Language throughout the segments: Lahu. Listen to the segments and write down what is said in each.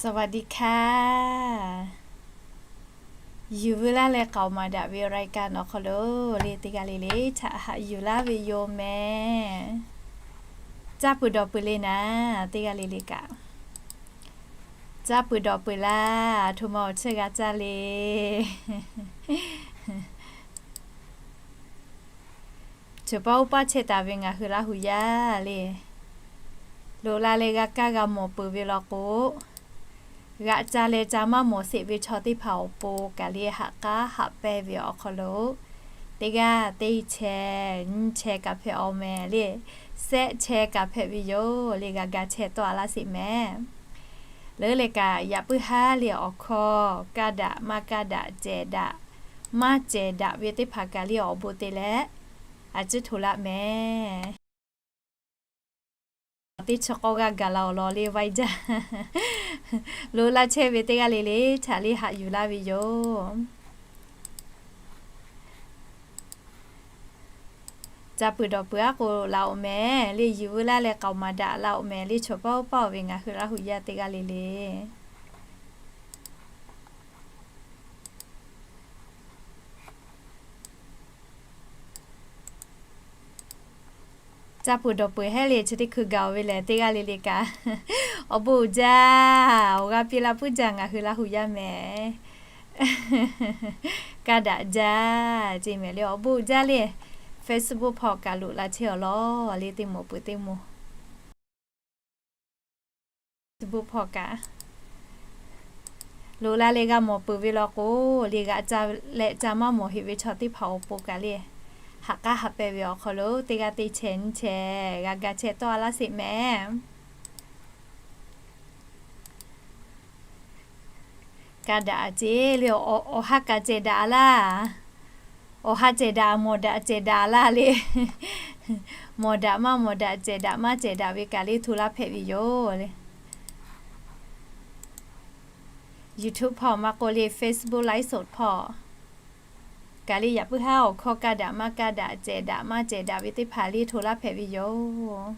สวัสดีค่ะ Yuˬ veu laˇ leh k'aoˍ maˍ daꞈ ve รายการ awˬ hk'aw lo le teˇ g'aˇ le le htaꞈ haꞈ yuˬ laˇ ve yoˬ mehˍ. Caˇ peuˬ dawˬ peuˬ le naˍ, teˇ g'aˇ le le kaꞈ caˇ peuˬ dawˬ peuˬ laˇ. Htoꞈ ma awˬ cheuˇ g'a caˇ le. Cheuˬ paˇ oˇ paˇ chehˇ taˍ ve ngaˬ hui Laˇ hu yaˇ le, loꞈ la leh g'a kaˇ g'a mawˬ peuˬ ve law k'o, g'aꞈ ca leh ca maˇ mawˬ sheˍ ve chaw teˇ hpaˍ awˬ pon kaꞈ le haꞈ k'aˉ haꞈ pehnˇ ve awˬ hk'aw lo, teˇ g'aˇ teˇ chehˇ nyiˇ chehˇ kaꞈ hpehꞈ-aw mehˍ le, shehˆ chehˇ kaꞈ hpehꞈ ve yoˬ le, g'a ga chehˇ tawˆ-a laˇ sheˍ mehˍ. Leuˉ leh kaꞈ yaꞈ puiˉ haˉ le awˬ hkawˇ kaˇ daꞈ maˇ kaˇ daꞈ cehˬ daꞈ maˇ cehˬ daꞈ ve teˇ hpaˍ kaꞈ le awˬ bon te leh a ciˉ hto laˇ mehˍ. Teˇ chi k'awˇ g'aˇ gaˬ la awˬ lawn le vaiˇ jaˇ. Loꞈ la chehˇ ve teˇ g'aˇ le le htaꞈ le haꞈ yuˬ laˇ ve yoˬ. Caˇ peuˬ dawˬ peuˬ aˉ k'o laˬ-oꞈ mehˍ le, yuˬ veu laˇ leh k'aoˍ maˍ daꞈ laˬ-oꞈ mehˍ le, chawˬ paˇ oˇ paˇ-oˬ ve ngaˬ hui Laˇ hu yaˇ teˇ g'aˇ le le. Caˇ peuˬ dawˬ peuˬ hehˉ le chi teˇ hkui gaˬ-oˬ ve lehˬ, teˇ g'aˇ le le kaꞈ awˬ bon uiˍ jaˇ, awˬ g'aˇ piˇ laˇ puiˉ jaˇ ngaˬ hui Laˇ hu yaˇ mehˍ. Kaˇ daꞈ jaˇ ce mehˍ le, awˬ bon uiˍ jaˇ le. Facebook hpawˇ kaꞈ loꞈ la chehˇ awˬ lawn le, teˇ moˍ peuˬ teˇ moˍ Facebook hpawˇ kaꞈ loꞈ la leh g'a mawˬ peuˬ ve law k'o, le g'aꞈ ca leh ca maˇ mawˬ heꞈ ve chaw teˇ hpaˍ awˬ pon kaꞈ le haꞈ k'aˉ haꞈ pehnˇ ve awˬ hk'aw lo teˇ g'aˇ teˇ chehˇ nyiˇ chehˇ g'a ga chehˇ tawˆ-a laˇ sheˍ mehˍ. Kaˇ daꞈ ce le, awˬ ha kaꞈ cehˬ daꞈ-a laˇ. Awˬ ha cehˬ daꞈ, mawˬ daꞈ cehˬ daꞈ-a laˇ le. Mawˬ daꞈ maˇ mawˬ daꞈ cehˬ daꞈ maˇ cehˬ daꞈ ve kaꞈ le hto laˇ hpehꞈ ve yoˬ le. YouTube hpawˇ maˇ k'oˆ le Facebook ไลฟ์สด hpawˇ kaꞈ le yaꞈ puiˉ haˉ awˬ hkawˇ kaˇ daꞈ maˇ kaˇ daꞈ cehˬ daꞈ maˇ cehˬ daꞈ ve teˇ hpaˍ le hto laˇ hpehꞈ ve yoˬ.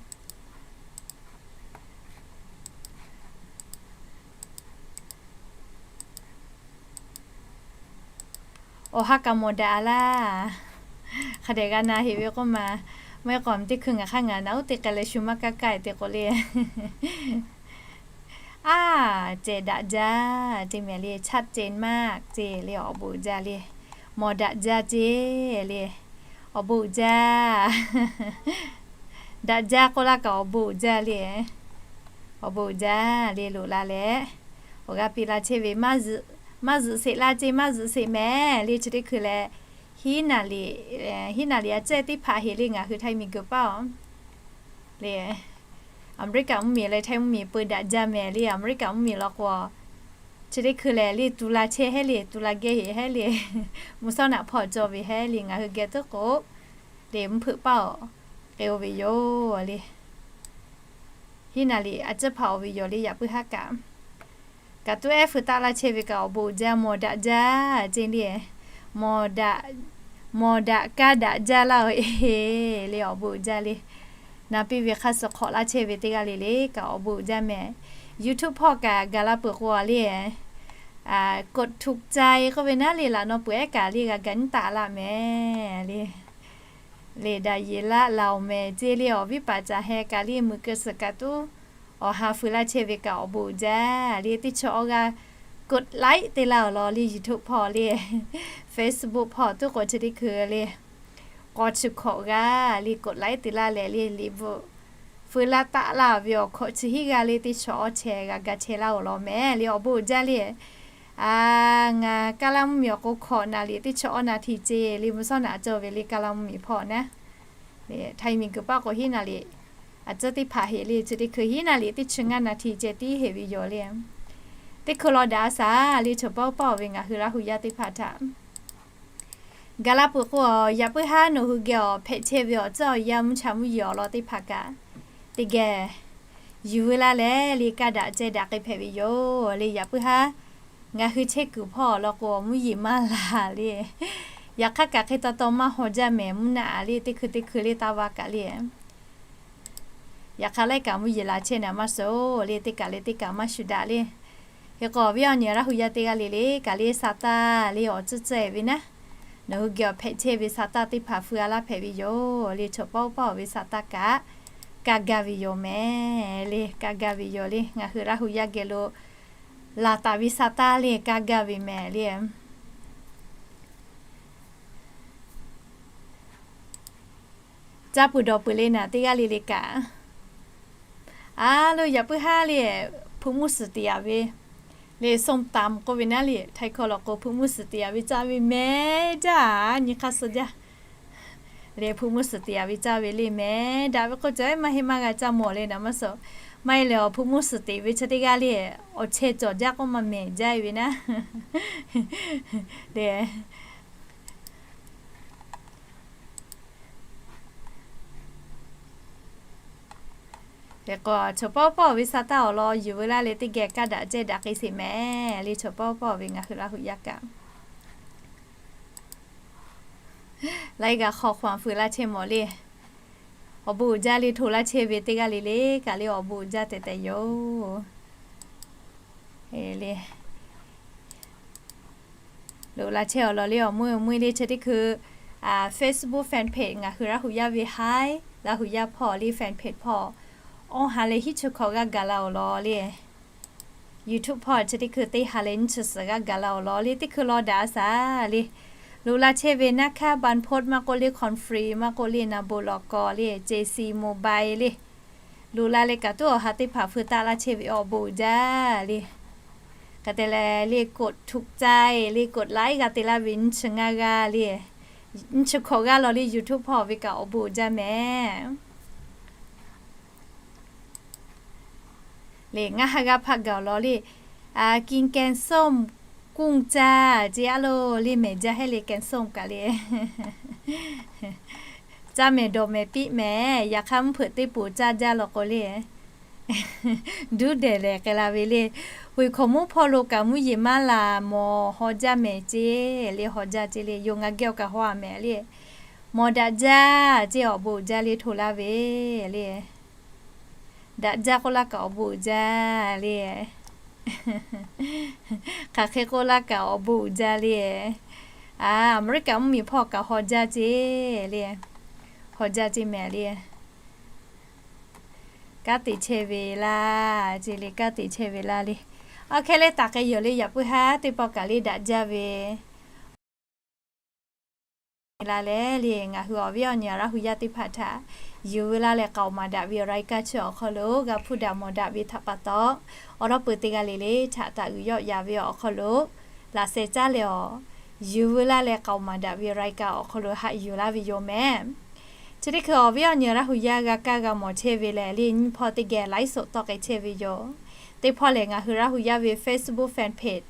Awˬ ha kaꞈ mawˬ daꞈ-a laˇ. Hk'a dehꞈ g'a na heꞈ ve k'oˆ ma, meuˇ k'awꞈ teˇ hkui ngaˬ hk'aˇ ngaˬ naꞈ uˉ te k'ai leh shu maˇ kaˇ kaˇ-e te k'o le. A, cehˬ daꞈ jaˇ ce mehˍ le, ชัดเจนมาก ce le awˬ bon uiˍ jaˇ le. Mawˬ daꞈ jaˇ ce le, awˬ bon uiˍ jaˇ. Daꞈ jaˇ k'oˆ laˇ kaꞈ awˬ bon uiˍ jaˇ le. Awˬ bon uiˍ jaˇ le, loꞈ la leh awˬ g'aˇ piˇ laˇ chehˇ ve, maˇ zuhꞈ sheˍ laˇ ce, maˇ zuhꞈ sheˍ mehˍ le chi teˇ hkui leh, hiˉ naˍ liꞈ, hiˉ naˍ liꞈ a cehˇ teˇ hpaˍ heˍ le ngaˬ hui Htaiˇ miˬguiˬ paˇ-oˬ le. Aˍmeˍriˆkaꞈ mvuhˇmiˬ leh Htaiˇ mvuhˇmiˬ peu daꞈ jaˇ mehˍ le, Aˍmeˍriˆkaꞈ mvuhˇmiˬ law k'o, chi teˇ hkui lehˬ le tu la chehˇ hehˉ le, tu la geh heˍ hehˉ le. Mvuhˇ shawˉ naꞈ hpawˇ cawˬ ve hehˉ le, ngaˬ hui geh tuˉ k'o le mvuhˇ hpeuꞈ paˇ-oˬ k'ai-o ve yoˬ le. Hiˉ naˍ liꞈ a cehˇ hpaˍ-oˬ ve yoˬ le, yaꞈ puiˉ haˉ kaꞈ kaꞈ tuˉ ehˉ feu taˆ laˇ chehˇ ve kaꞈ awˬ bon uiˍ jaˇ, mawˬ daꞈ jaˇ ce le. Mawˬ daꞈ kaˇ daꞈ jaˇ laˇ-oˬ e le, awˬ bon uiˍ jaˇ le. Na piˇ ve hk'a suh hk'awꞈ laˇ chehˇ ve teˇ g'aˇ le le kaꞈ awˬ bon uiˍ jaˇ mehˍ. YouTube hpawˇ kaꞈ gaˬ la peuˬ k'o le, กดถูกใจ k'oˆ ve naˉ le, laꞈ naw peuˬ ehˉ kaꞈ le g'a ga nyiˉ taˍ laˇ mehˍ le. Leˬ daꞈ yeˬ laˇ laˬ-oˬ mehˍ ce le, awˬ viˉ paˍ caˬ heh kaꞈ le meuꞈ keu suhˍ kaꞈ tuˉ awˬ ha feu laˇ chehˇ ve kaꞈ awˬ bon uiˍ jaˇ le. Teˇ chi awˇ g'aˇ กดไลค์ te laˇ awˬ lawn le, YouTube hpawˇ le, Facebook hpawˇ tuˉ k'o chi teˇ hkui le k'awꞈ chi hkawꞈ g'a le, กดไลค์ te laˇ leh le, liꞈ bvuhꞈ feu laˇ taˆ laˇ ve awˬ hkawꞈ chi hiˉ g'aˇ le teˇ chi awˇ chehˇ g'a ga chehˇ laˇ awˬ lawn mehˍ le, awˬ bon uiˍ jaˇ le. Ngaˬ Kaˇlaˇ mvuhˇmiˬ awˬ k'o hkawꞈ naˍ liꞈ teˇ chi awˇ naˍ htiˍ ce le, mvuhˇ shawˉ naꞈ cawˬ ve le Kaˇlaˇ mvuhˇmiˬ hpawˇ naˉ. Htaiˇ miˬguiˬ paˇ k'o hiˉ naˍ liꞈ a cehˇ teˇ hpaˍ heˍ le, chi teˇ hkui hiˉ naˍ liꞈ teˇ chi ngaˇ naˍ htiˍ ceh tiˉ heˍ ve yoˬ le. Teˇ hkui law daꞈ-a shaˍ le, chawˬ paˇ oˇ paˇ-oˬ ve ngaˬ hui Laˇ hu yaˇ teˇ hpaˍ htaꞈ gaˬ la peuˬ k'o, yaꞈ puiˉ haˉ nawˬ hui geh awˬ hpehꞈ chehˇ ve awˬ tcuhˉ awˬ yanˇ mvuhˇ cha mvuhˇ yeˬ awˬ lawn teˇ hpaˍ kaꞈ teˇ geh yuˬ veu laˇ leh le, kaˇ daꞈ ceh daꞈ k'ai hpehꞈ ve yoˬ le. Yaꞈ puiˉ haˉ ngaˬ hui chehˇ kuiˬ hpawˇ awˬ lawn k'o, mvuhˇ yeˬ maˇ la le. Yaꞈ hk'aˇ kaꞈ hk'e taw taw maˇ haw jaˇ mehˍ, mvuhˇ naˆ-a le teˇ hkui teˇ hkui le taˇ va kaꞈ le. Yaꞈ hk'aˇ laiˉ kaꞈ mvuhˇ yeˬ la chehˇ naˍ maˇ suh le, teˇ kaꞈ le teˇ kaꞈ maˇ shu daꞈ le. Hk'e k'o, awˬ viˉ awˬ nyi Laˇ hu yaˇ teˇ g'aˇ le le kaꞈ le, sa taˇ le awˬ tcuhˇ tcuhˇ-e ve naˉ, nawˬ hui geh awˬ hpehꞈ chehˇ ve sa taˇ teˇ hpaˍ feu a laˇ hpehꞈ ve yoˬ le. Chaw paw paw ve sa taˇ kaꞈ kaˇ gaˇ ve yoˬ mehˍ le. Kaˇ gaˇ ve yoˬ le. Ngaˬ hui Laˇ hu yaˇ geh lo laˬ taˍ ve sa taˇ le kaˇ gaˇ ve mehˍ le. Caˇ peuˬ dawˬ peuˬ le naˍ teˇ g'aˇ le le kaꞈ. A lo, yaꞈ puiˉ haˉ le, hpu mvuhˇ suhˍ teꞈ yaꞈ ve le, ส้มตำ k'oˆ ve naˉ le, Htaiˇ hkawˇ law k'o hpu mvuhˇ suhˍ teꞈ yaꞈ ve caˇ ve mehˍ jaˇ, nyi hk'aˇ suh jaˇ le. Hpu mvuhˇ suhˍ teꞈ yaꞈ ve caˇ ve le mehˍ, daꞈ ve k'o cawˬ-e maˇ heˆ maˇ g'a caˇ mawˬ le naˍ maˇ suh. Maˇ heˆ lehˬ, awˬ hpu mvuhˇ suhˍ teꞈ ve chi teˇ g'aˇ le, awˬ chehˇ cawˬ jaˇ k'oˆ maˇ mehˍ jaˇ ve naˉ le. Hk'e k'o, chaw paw paw ve sa taˇ awˬ lawn yuˬ veu laˇ leh teˇ geh kaˇ daꞈ cehˇ daꞈ k'ai sheˍ mehˍ le. Chaw paw paw ve ngaˬ hui Laˇ hu yaˇ kaꞈ laiˉ g'a hk'aw hk'aw feu laˇ chehˇ mawˬ le. Awˬ bon uiˍ jaˇ le, hto laˇ chehˇ ve teˇ g'aˇ le le kaꞈ le awˬ bon uiˍ jaˇ tehꞈ tehꞈ yoˬ le. Loꞈ la chehˇ awˬ lawn le awˬ meuˇ meuˇ le chi teˇ hkui Facebook fan page ngaˬ hui Laˇ hu yaˇ ve Htaiˇ Laˇ hu yaˇ hpawˇ le fan page hpawˇ awˬ ha leh hiˉ chi hkawꞈ g'aˇ gaˬ la awˬ lawn le. YouTube hpawˇ chi teˇ hkui teˇ ha leh nyiˇ chi suhˍ g'aˇ gaˬ la awˬ lawn le teˇ hkui law daꞈ a shaˍ le. Loꞈ la chehˇ ve naˉ hkaˇ ban phot maˇ k'oˆ le, Conference maˇ k'oˆ le, naˍ bon lawˬ k'aw le, JC Mobile le. Loꞈ la leh kaꞈ tuˉ awˬ ha teˇ hpaˍ feu taˆ laˇ chehˇ ve awˬ bon uiˍ jaˇ le. Hk'e te leh le กดถูกใจ le กดไลค์ g'a te laˇ ve nyiˇ chi ngaˇ g'aˇ le, nyiˇ chi hkawꞈ g'aˇ law le YouTube hpawˇ ve kaꞈ awˬ bon uiˍ jaˇ mehˍ. Le ngaˇ ha g'aˇ hpaˆ gaˬ awˬ lawn le, a กินแกงส้มกุ้ง caˇ ce a lo le mehˍ jaˇ heˆ le แกงส้ม kaꞈ le. Caˇ mehˍ dawˬ mehˍ piˇ mehˍ, yaꞈ hk'aˇ mvuhˇ hpeuꞈ teˇ poˍ caˇ jaˇ law k'o le, duˉ dehˬ lehˬ k'ai la ve le. Hoꞈ hkawꞈ mvuhˇ hpawˇ lo kaꞈ mvuhˇ yeˬ maˇ laˬ mawˬ haw jaˇ mehˍ ce le, haw jaˇ ce le, yonˍ ngaˬ geh awˬ kaꞈ haw a mehˍ le. Mawˬ daꞈ jaˇ ce awˬ bon uiˍ jaˇ le hto laˇ ve le. Daꞈ jaˇ k'oˆ laˇ kaꞈ awˬ bon uiˍ jaˇ le. Hk'aˬ hk'e k'oˆ laˇ kaꞈ awˬ bon uiˍ jaˇ le. A, Aˍmeˍriˆkaꞈ mvuhˇ miˬ hpawˇ kaꞈ haw jaˇ ce le. Haw jaˇ ce mehˍ le. Kanˉ te chehˇ ve laˇ ce le, kanˉ te chehˇ ve laˇ le. Awˬ hk'e le taˍ k'ai yoˬ le, yaꞈ puiˉ haˉ teˇ pawˆ kaꞈ le daꞈ jaˇ ve la leh le, ngaˬ hui awˬ viˉ awˬ nyi Laˇ hu yaˇ teˇ hpaˍ htaꞈ yuˬ veu laˇ leh k'aoˍ maˍ daꞈ ve awˬ รายการ chi awˬ hk'aw lo g'a hpuˇ daꞈ mawˬ daꞈ ve htaꞈ pa taw, awˬ lawn peu teˇ g'aˇ le le htaꞈ taˍ uiˍ yawˆ yan ve awˬ hk'aw lo laꞈ sheh caˉ leh awˬ, yuˬ veu laˇ leh k'aoˍ maˍ daꞈ ve awˬ รายการ awˬ hk'aw lo haꞈ yuˬ laˇ ve yoˬ mehˍ. Chi teˇ hkui awˬ viˉ awˬ nyi Laˇ hu yaˇ g'a kaˇ g'a mawˬ chehˇ ve lehˬ le, nyiˇ hpawˇ teˇ geh ไลฟ์สด tawˆ k'ai chehˇ ve yoˬ. Teˇ hpawˇ lehˬ ngaˬ hui Laˇ hu yaˇ ve Facebook fan page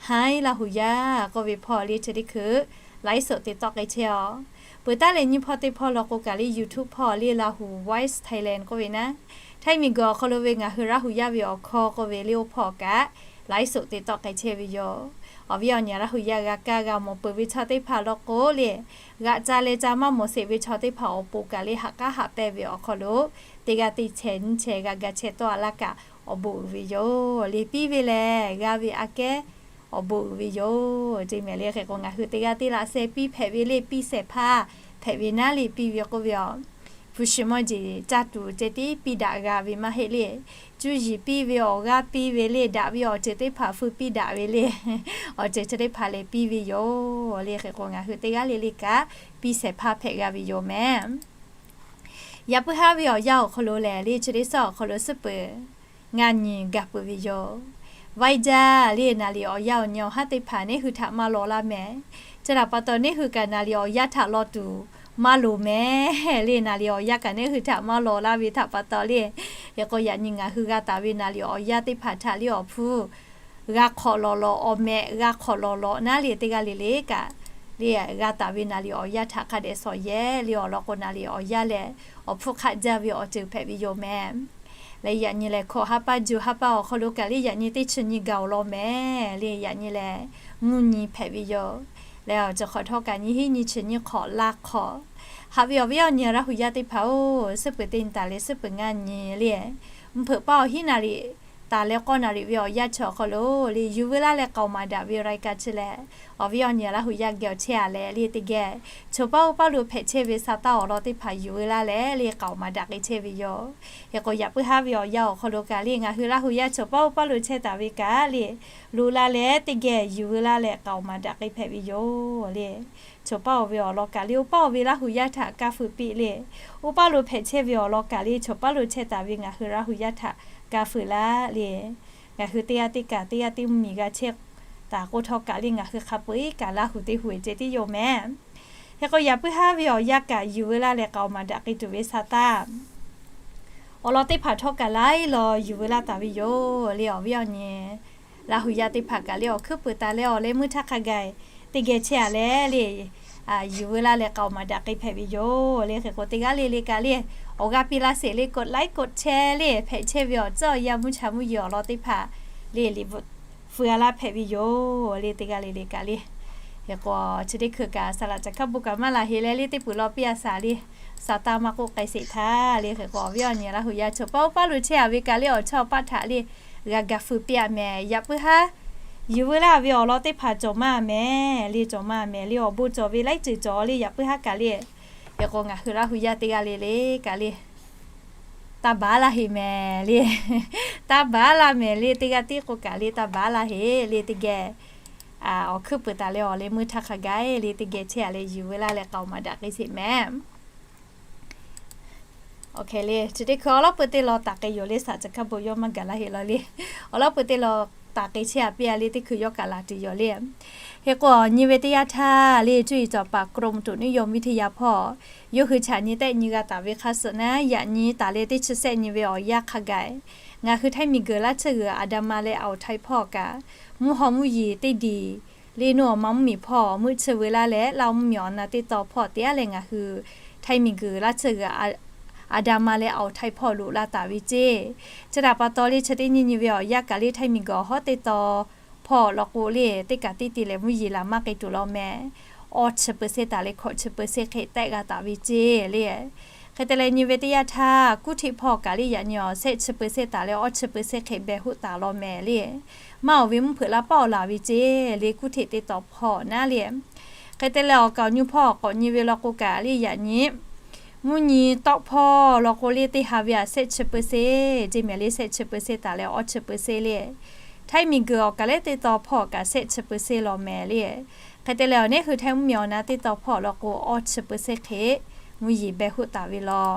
Htaiˇ Laˇ hu yaˇ k'oˆ ve hpawˇ le chi teˇ hkui ไลฟ์สด te tawˆ k'ai chehˇ a. Peuˬ taˉ leh nyiˇ hpawˇ teˇ hpawˇ law k'o kaꞈ le YouTube hpawˇ le Laˇ hu Voice Thailand k'oˆ ve naˉ, Htaiˇ miˬguiˬ awˬ hk'aw lo ve ngaˬ hui Laˇ hu yaˇ ve awˬ hkawˇ k'oˆ ve le oˇ hpawˇ kaꞈ ไลฟ์สด te tawˆ k'ai chehˇ ve yoˬ. Awˬ viˉ awˬ nyi Laˇ hu yaˇ g'a kaˇ g'a mawˬ peuˬ ve chaw teˇ hpaˍ law k'o le, g'aꞈ ca leh ca maˇ mawˬ sheˍ ve chaw teˇ hpaˍ awˬ pon kaꞈ le haꞈ k'aˉ haꞈ pehnˇ ve awˬ hk'aw lo teˇ g'aˇ teˇ chehˬ nyiˇ chehˬ g'a ga chehˇ tawˆ a laˇ kaꞈ awˬ bon uiˍ ve yoˬ le. Piˇ ve lehˬ g'a ve aꞈ kehˉ awˬ bon uiˍ ve yoˬ ce mehˍ le. Hk'e k'o ngaˬ hui teˇ g'aˇ teˇ laꞈ sheh piˇ hpehꞈ ve le, piˇ shehˍ hpaˇ hpehꞈ ve naˉ le piˇ ve k'oˆ ve a, hpu shi mawˇ jeˬ caˇ tuˬ ceh tiˉ piˇ daꞈ g'a ve maˇ heˆ le. Cuˇ yiˍ piˇ ve awˬ g'aˇ piˇ ve le, daꞈ ve awˬ ceuˬ teˇ hpaˍ feu piˇ daꞈ ve le, awˬ ceuˬ chi teˇ hpaˍ lehˬ piˇ ve yoˬ le. Hk'e k'o ngaˬ hui teˇ g'aˇ le le kaꞈ piˇ shehˍ hpaˇ hpehꞈ g'a ve yoˬ mehˍ. Yaꞈ puiˉ haˉ ve awˬ yanˇ awˬ hk'aw lo lehˬ le chi teˇ suhˉ awˬ hk'aw lo suhˉ peuˬ ngaˇ nyi gaˬ peuˬ ve yoˬ. Vaiˇ jaˇ le naˍ liꞈ awˬ yanˇ awˬ nyi awˬ haˉ teˇ hpaˍ neˇ hui htaꞈ maˇ law laˇ mehˍ. Chi htaꞈ pa taw neˇ hui kaꞈ naˍ liꞈ awˬ yanˇ htaꞈ law tuˬ maˇ loˍ mehˍ le. Naˍ liꞈ awˬ yanˇ kaꞈ neˇ hui htaꞈ maˇ law laˇ ve htaꞈ pa taw le, hk'e k'o yaꞈ nyi ngaˬ hui g'a taˍ ve naˍ liꞈ awˬ yanˇ teˇ hpaˍ htaꞈ le awˬ hpfuhˇ g'a hk'awꞈ lawˬ lawꞈ, awˬ mehꞈ g'a hk'awꞈ lawˬ lawꞈ naˉ le teˇ g'aˇ le le kaꞈ le g'a taˍ ve naˍ liꞈ awˬ yanˇ htaꞈ hk'a dehꞈ shawˍ yehˇ le awˬ lawn k'o naˍ liꞈ awˬ yanˇ lehˬ awˬ hpfuhˇ hk'aˆ jaˇ ve awˬ ceuˬ hpehꞈ ve yoˬ mehˍ. Leh yaꞈ nyi lehˬ hkawꞈ ha pa juˬ ha pa awˬ hk'aw lo kaꞈ le yaꞈ nyi teˇ chi nyi gaˬ awˬ lawn mehˍ le. Yaꞈ nyi lehˬ mvuhˇ nyi hpehꞈ ve yoˬ. Leh awˬ ceuˬ hk'awꞈ htawˇ kaꞈ nyiˇ hinˉ nyiˇ chi nyiˇ hk'awꞈ laˇ hk'awꞈ. Haꞈ ve awˬ viˉ awˬ nyi Laˇ hu yaˇ teˇ hpaˍ-oˬ, suhˉ peuˬ teˇ nyi taˍ leh suhˉ peuˬ ngaˇ nyi le, mvuhˇ hpeuꞈ paˇ awˬ hiˉ naˍ liꞈ taˍ leh k'awˇ naˍ riˍ ve awˬ yanˇ chi awˬ hk'aw lo le, yuˬ veu laˇ leh k'aoˍ maˍ daꞈ ve รายการ chi leh, awˬ viˉ awˬ nyi Laˇ hu yaˇ geh awˬ chehˇ a leh le teˇ geh, choˬ paˉ oˇ paˉ lo hpehꞈ chehˇ ve sa taˇ awˬ lawn teˇ hpaˍ yuˬ veu laˇ leh le k'aoˍ maˍ daꞈ k'ai chehˇ ve yoˬ. Hk'e k'o, yaꞈ puiˉ haˉ ve awˬ yanˇ awˬ hk'aw lo kaꞈ le, ngaˬ hui Laˇ hu yaˇ choˬ paˉ oˇ paˉ lo chehˇ taˍ ve kaꞈ le, loꞈ la leh teˇ geh yuˬ veu laˇ leh k'aoˍ maˍ daꞈ k'ai hpehꞈ ve yoˬ le. Choˬ paˉ oˇ ve awˬ lawn kaꞈ le, oˇ paˉ oˇ ve Laˇ hu yaˇ htaꞈ kaˇ fuiˍ piˇ le, oˇ paˉ lo hpehꞈ chehˇ ve awˬ lawn kaꞈ le, choˬ paˉ lo chehˇ taˍ ve ngaˬ hui Laˇ hu yaˇ htaꞈ kaˇ fuiˍ laˇ le. Ngaˬ hui teˇ g'aˇ teˇ kaꞈ teˇ g'aˇ teˇ mvuhˇmiˬ g'a chehˇ taˍ k'o htawˇ kaꞈ le, ngaˬ hui hk'a peu-eˬ kaꞈ Laˇ hu teˇ hu-eˬ ceh tiˉ yoˬ meh. Hk'e k'o, yaꞈ puiˉ haˉ ve awˬ yanˇ kaꞈ yuˬ veu laˇ leh k'aoˍ maˍ daꞈ k'ai tuˬ ve sa taˇ awˬ lawn teˇ hpaˍ htawˇ kaꞈ laiˉ law yuˬ veu laˇ taˍ ve yoˬ le. Awˬ viˉ awˬ nyi Laˇ hu yaˇ teˇ hpaˍ kaꞈ le, awˬ hkuiˉ peuˬ taˍ leh awˬ leh meuˇ htaˇ hk'a gaˬ teˇ geh chehˇ a leh le, yuˬ veu laˇ leh k'aoˍ maˍ daꞈ k'ai hpehꞈ ve yoˬ le. Hk'e k'o, teˇ g'aˇ le le kaꞈ le, awˬ g'aˇ piˇ laˇ sheˍ le, กดไลค์ กดแชร์ le, hpehꞈ chehˇ ve awˬ tcuhˉ awˬ yanˇ mvuhˇ cha mvuhˇ yeˬ awˬ lawn teˇ hpaˍ le, liꞈ bvuhꞈ feu a laˇ hpehꞈ ve yoˬ le. Teˇ g'aˇ le le kaꞈ le, hk'e k'o, chi teˇ hkui kaꞈ saˍ laꞈ caˬ hkaˇ bon kaꞈ maˇ la heˆ leh le, teˇ peuˬ law piˇ a saˍ le, sa taˇ maˇ k'oˆ k'ai sheˍ htaˇ le. Hk'e k'o, awˬ viˉ awˬ nyi Laˇ hu yaˇ choˬ paˉ oˇ paˉ lo chehˇ a ve kaꞈ le, awˬ chawˇ paˆ htaꞈ le g'a ga feu piˇ a meh. Yaꞈ puiˉ haˉ yuˬ veu laˇ ve awˬ lawn teˇ hpaˍ cawˬ maˇ meh le, cawˬ maˇ meh le, awˬ bon cawˬ ve laiˉ ceuˬ cawˬ le. Yaꞈ puiˉ haˉ kaꞈ le, hk'e k'o, ngaˬ hui Laˇ hu yaˇ teˇ g'aˇ le le kaꞈ le, taˇ baˬ laˇ heˆ meh le. Taˇ baˬ laˇ meh le, teˇ g'aˇ tiˉ k'o kaꞈ le taˇ baˬ laˇ heˆ le. Teˇ geh awˬ hkuiˉ peuˬ taˍ leh awˬ leh meuˇ htaˇ hk'a gaˬ le, teˇ geh chehˇ a leh yuˬ veu laˇ leh k'aoˍ maˍ daꞈ k'ai sheˍ meh. Awˬ hk'e le, chi teˇ hkui awˬ lawn peuˬ teˇ law taˍ k'ai yoˬ le, saˍ caˬ hkaˇ bon yawˇ maˇ gaˬ laˇ heˆ law le. Awˬ lawn peuˬ teˇ law taˍ k'ai chehˇ a piˇ a le, teˇ hkui yawˇ kaꞈ laˬ tuˬ yoˬ le. Hk'e k'o, nyi ve teˇ yanˇ htaˇ le, cuˇ yiˍ cawˬ paˍ กรมอุตุนิยมวิทยา hpawˇ yawˇ hui chaꞈ nyi tehˆ nyi g'a taˍ ve hk'a suhˍ naˉ, yaꞈ nyi taˍ leh teˇ chi sehˆ nyi ve awˬ yanˇ hk'a gaˬ, ngaˬ hui Htaiˇ miˬguiˬ laˇ tsuhˇ g'uiˬ อันดามัน leh อ่าวไทย hpawˇ kaꞈ, mvuhˇ haw mvuhˇ yeˬ teˇ diˬ le, nuˇ awˬ ma mvuhˇmiˬ hpawˇ meuˆ chi veu laˇ leh, Laˇ huˍ mvuhˇmiˬ awˬ na teˇ tawn hpawˇ te a leh ngaˬ hui Htaiˇ miˬguiˬ laˇ tsuhˇ g'uiˬ อันดามัน leh อ่าวไทย hpawˇ loꞈ la taˍ ve ceˇ. Chi htaꞈ pa taw le, chi teˇ nyi nyi ve awˬ yanˇ kaꞈ le, Htaiˇ miˬguiˬ awˬ hawˉ teˇ tawn hpawˇ law k'o le, teˇ kaꞈ teˇ te leh mvuhˇ yeˬ laˬ maˇ k'ai tuˬ law meh. Awˇ chi เปอร์เซ็นต์ taˍ leh hkawꞈ chi เปอร์เซ็นต์ hk'e tehˆ g'a taˍ ve ceˇ le. Hk'e te leh nyi ve teˇ yanˇ htaˇ, kuˉ hteˆ hpawˇ kaꞈ le yaꞈ nyi awˬ sehˆ chi เปอร์เซ็นต์ taˍ leh awˇ chi เปอร์เซ็นต์ hk'e beh hoˆ taˍ law meh le. Maˇ oˬ ve mvuhˇ hpeuꞈ laˇ paˉ awˬ laˬ ve ceˇ le, kuˉ hteˆ teˇ tawn hpawˇ naˉ le. Hk'e te leh awˬ kaˍ awˬ nyi hpawˇ k'awꞈ nyi ve law k'o kaꞈ le, yaꞈ nyi mvuhˇ nyi tawˆ hpawˇ law k'o le, teˇ ha ve a sehˆ chi เปอร์เซ็นต์ ceˇ meh le, sehˆ chi เปอร์เซ็นต์ taˍ leh awˇ chi เปอร์เซ็นต์ le. Htaiˇ miˬguiˬ awˬ kaˍ leh teˇ tawn hpawˇ kaꞈ sehˆ chi เปอร์เซ็นต์ law meh le. Hk'e te leh awˬ neˉ hui Htaiˇ mvuhˇmiˬ awˬ na teˇ tawn hpawˇ law k'o, awˇ chi เปอร์เซ็นต์ hk'e mvuhˇ yeˬ beh hoˆ taˍ ve law.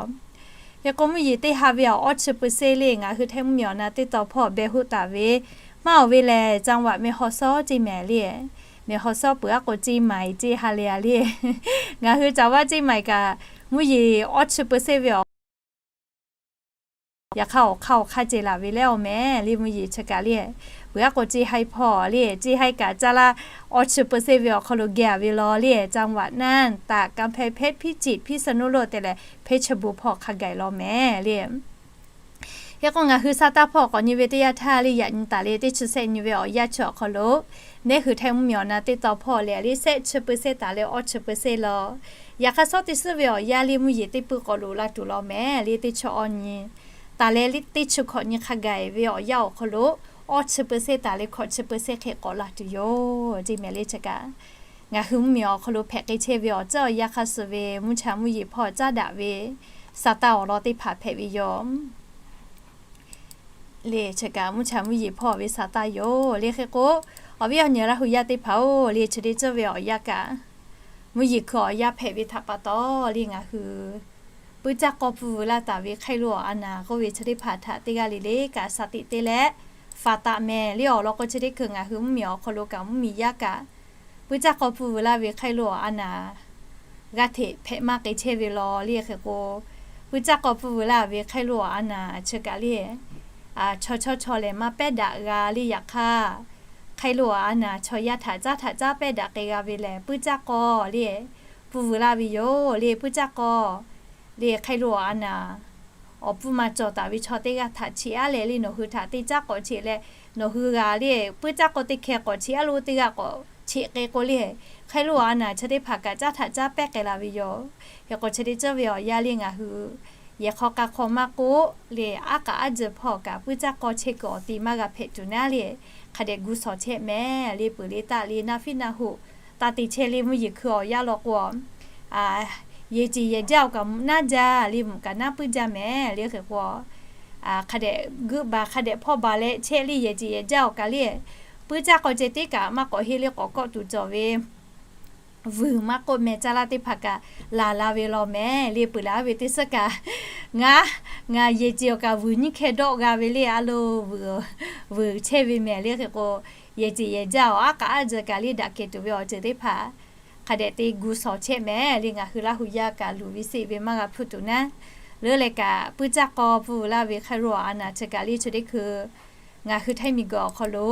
Hk'e k'o, mvuhˇ yeˬ teˇ ha ve awˬ awˇ chi เปอร์เซ็นต์ le, ngaˬ hui Htaiˇ mvuhˇmiˬ awˬ na teˇ tawn hpawˇ beh hoˆ taˍ ve maˇ oˬ ve lehˬ, จังหวัดแม่ฮ่องสอน ceˇ meh le. แม่ฮ่องสอน peuˬ aˉ k'o, เชียงใหม่ ceˇ ha leh a le. Ngaˬ hui caˍ vaˇ เชียงใหม่ kaꞈ mvuhˇ yeˬ awˇ chi เปอร์เซ็นต์ ve awˬ Yaꞈ hk'aˇ, awˬ hk'aˇ awˬ hk'aˇ ceh laˬ ve leh awˬ meh le, mvuhˇ yeˬ chi kaꞈ le. Peuˬ aˉ k'o, ceˇ haiˇ hpawˇ le, ceˇ haiˇ kaꞈ caˇ laˇ, awˇ chi เปอร์เซ็นต์ ve awˬ hk'aw lo geh a ve law le. จังหวัดน่าน ตาก กำแพงเพชร พิจิตร พิษณุโลก te leh เพชรบูรณ์ hpawˇ hk'a gaˬ law meh le. Hk'e k'o, ngaˬ hui sa taˇ hpawˇ k'awꞈ nyi ve teˇ yanˇ htaˇ le, yaꞈ nyi taˍ leh teˇ chi sehˆ nyi ve awˬ yanˇ chi awˬ hk'aw lo, neˉ hui Htaiˇ mvuhˇmiˬ awˬ na teˇ tawn hpawˇ leh le, sehˆ chi เปอร์เซ็นต์ taˍ leh awˇ chi เปอร์เซ็นต์ law. Yaꞈ hk'aˇ, shawˉ teˇ suhˉ ve awˬ yanˇ le, mvuhˇ yeˬ teˇ pui k'awꞈ loꞈ la tuˬ law meh le, teˇ chi awˇ nyi taˍ leh teˇ chi hkawꞈ nyi hk'a gaˬ ve awˬ yanˇ awˬ hk'aw lo, awˇ chi เปอร์เซ็นต์ taˍ leh hkawꞈ chi เปอร์เซ็นต์ hk'e k'awꞈ la tuˬ yoˬ ceˇ meh le. Chi kaꞈ ngaˬ hui mvuhˇmiˬ awˬ hk'aw lo hpehꞈ k'ai chehˇ ve awˬ tcuhˉ awˬ yanˇ hk'a suhˍ ve mvuhˇ cha mvuhˇ yeˬ hpawˇ caˉ daꞈ ve sa taˇ awˬ lawn teˇ hpaˍ hpehꞈ ve yoˬ le. Chi kaꞈ mvuhˇ cha mvuhˇ yeˬ hpawˇ ve sa taˇ yoˬ le. Hk'e k'o, awˬ viˉ awˬ nyi Laˇ hu yaˇ teˇ hpaˍ-oˬ le, chi teˇ ceuˬ ve awˬ yanˇ kaꞈ mvuhˇ yeˬ hkui awˬ yanˇ hpehꞈ ve htaꞈ pa taw le, ngaˬ hui puiˇ caˇ k'aw pfuhˇ vuiˬ laˇ taˍ ve ไข้หวัด a naˍ k'oˆ ve chi teˇ hpaˍ htaꞈ teˇ g'aˇ le le kaꞈ sa tiꞈ te leh faˍ taˍ meh le. Awˬ lawn k'o, chi teˇ hkui ngaˬ hui mvuhˇmiˬ awˬ hk'aw lo kaꞈ mvuhˇmiˬ yaˇ kaꞈ puiˇ caˇ k'aw pfuhˇ vuiˬ laˇ ve ไข้หวัด a naˍ g'aˇ hteꞈ hpehꞈ maˇ k'ai chehˇ ve law le. Hk'e k'o, puiˇ caˇ k'aw pfuhˇ vuiˬ laˇ ve ไข้หวัด a naˍ chi kaꞈ le, chaw chaw chaw lehˬ maˇ pehˉ daꞈ g'a le. Yaꞈ hk'aˇ, ไข้หวัด a naˍ chaw yaˇ htaꞈ caˉ htaꞈ caˉ pehˉ daꞈ k'ai g'a ve lehˬ, puiˇ caˇ k'aw le pfuhˇ vuiˬ laˇ ve yoˬ le. Puiˇ caˇ k'aw le ไข้หวัด a naˍ awˬ pfuhˇ ma cawˬ taˍ ve chaw teˇ g'aˇ htaꞈ cheꞈ aˉ leh le, nawˬ hui htaꞈ teˇ caˉ k'awꞈ cheꞈ leh, nawˬ hui g'a le puiˇ caˇ k'aw teˇ hkeh k'awꞈ cheꞈ aˉ lo teˇ g'aˇ k'awꞈ cheꞈ k'ai k'o le, ไข้หวัด a naˍ chi teˇ hpaˍ kaꞈ caˉ htaꞈ caˉ pehˉ k'ai la ve yoˬ. Hk'e k'o, chi teˇ ceuˬ ve awˬ yanˇ le ngaˬ hui yehˬ hk'aw k'a hk'aw maˇ k'oˆ le, aˉ k'aꞈ aˉ jeuˬ hpawˇ kaꞈ puiˉ caˇ k'aw chehˇ kuiˬ awˬ ti maˇ g'a hpehꞈ tuˬ naˉ le, hk'a dehꞈ gu shawˍ chehˇ mehˍ le, peuˬ le taˆ le naˇ fiˉ naˇ hoꞈ taˇ te chehˇ le, mvuhˇ yeˬ hkui awˬ yanˇ law k'o, yehˬ ceˬ yehˬ jaˇ awˬ kaꞈ mvuhꞈ naˉ jaˇ le, mvuhꞈ kaꞈ naˉ puiˉ jaˇ mehˍ le. Hk'e k'o, hk'a dehꞈ geuˆ baˬ hk'a dehꞈ hpawˇ baˬ leh chehˇ le, yehˬ ceˬ yehˬ jaˇ awˬ kaꞈ le, puiˉ caˇ k'aw ceh tiˉ kaꞈ maˇ k'awꞈ heˆ le, k'awꞈ kawˆ tuˬ cawˬ ve vuiˬ maˇ k'oˆ meh caˇ laˇ teˇ hpaˍ kaꞈ laˬ la ve law mehˍ le, peuˬ laˬ ve teˇ suhˉ kaꞈ, ngaˬ, ngaˬ yehˬ ceˬ awˬ kaꞈ vuiˬ nyiˇ hkeh dawˆ g'a ve le, a lo vuiˬ, vuiˬ chehˇ ve mehˍ le. Hk'e k'o, yehˬ ceˬ yehˬ jaˇ awˬ aˉ k'aꞈ aˉ jeuˬ kaꞈ le daꞈ kehˬ tuˬ ve awˬ ceuˬ teˇ hpaˍ hk'a dehꞈ te gu shawˍ chehˇ mehˍ le. Ngaˬ hui Laˇ hu yaˇ kaꞈ luˬ ve seˆ ve maˇ g'a hpuˇ tuˬ naˉ, leuˉ leh kaꞈ puiˉ caˇ k'aw pfuhˇ laˇ ve hk'aˇ lo awˬ a naˍ chi kaꞈ le chi teˇ hkui ngaˬ hui htaiˇ miˬ guiˬ awˬ hk'aw lo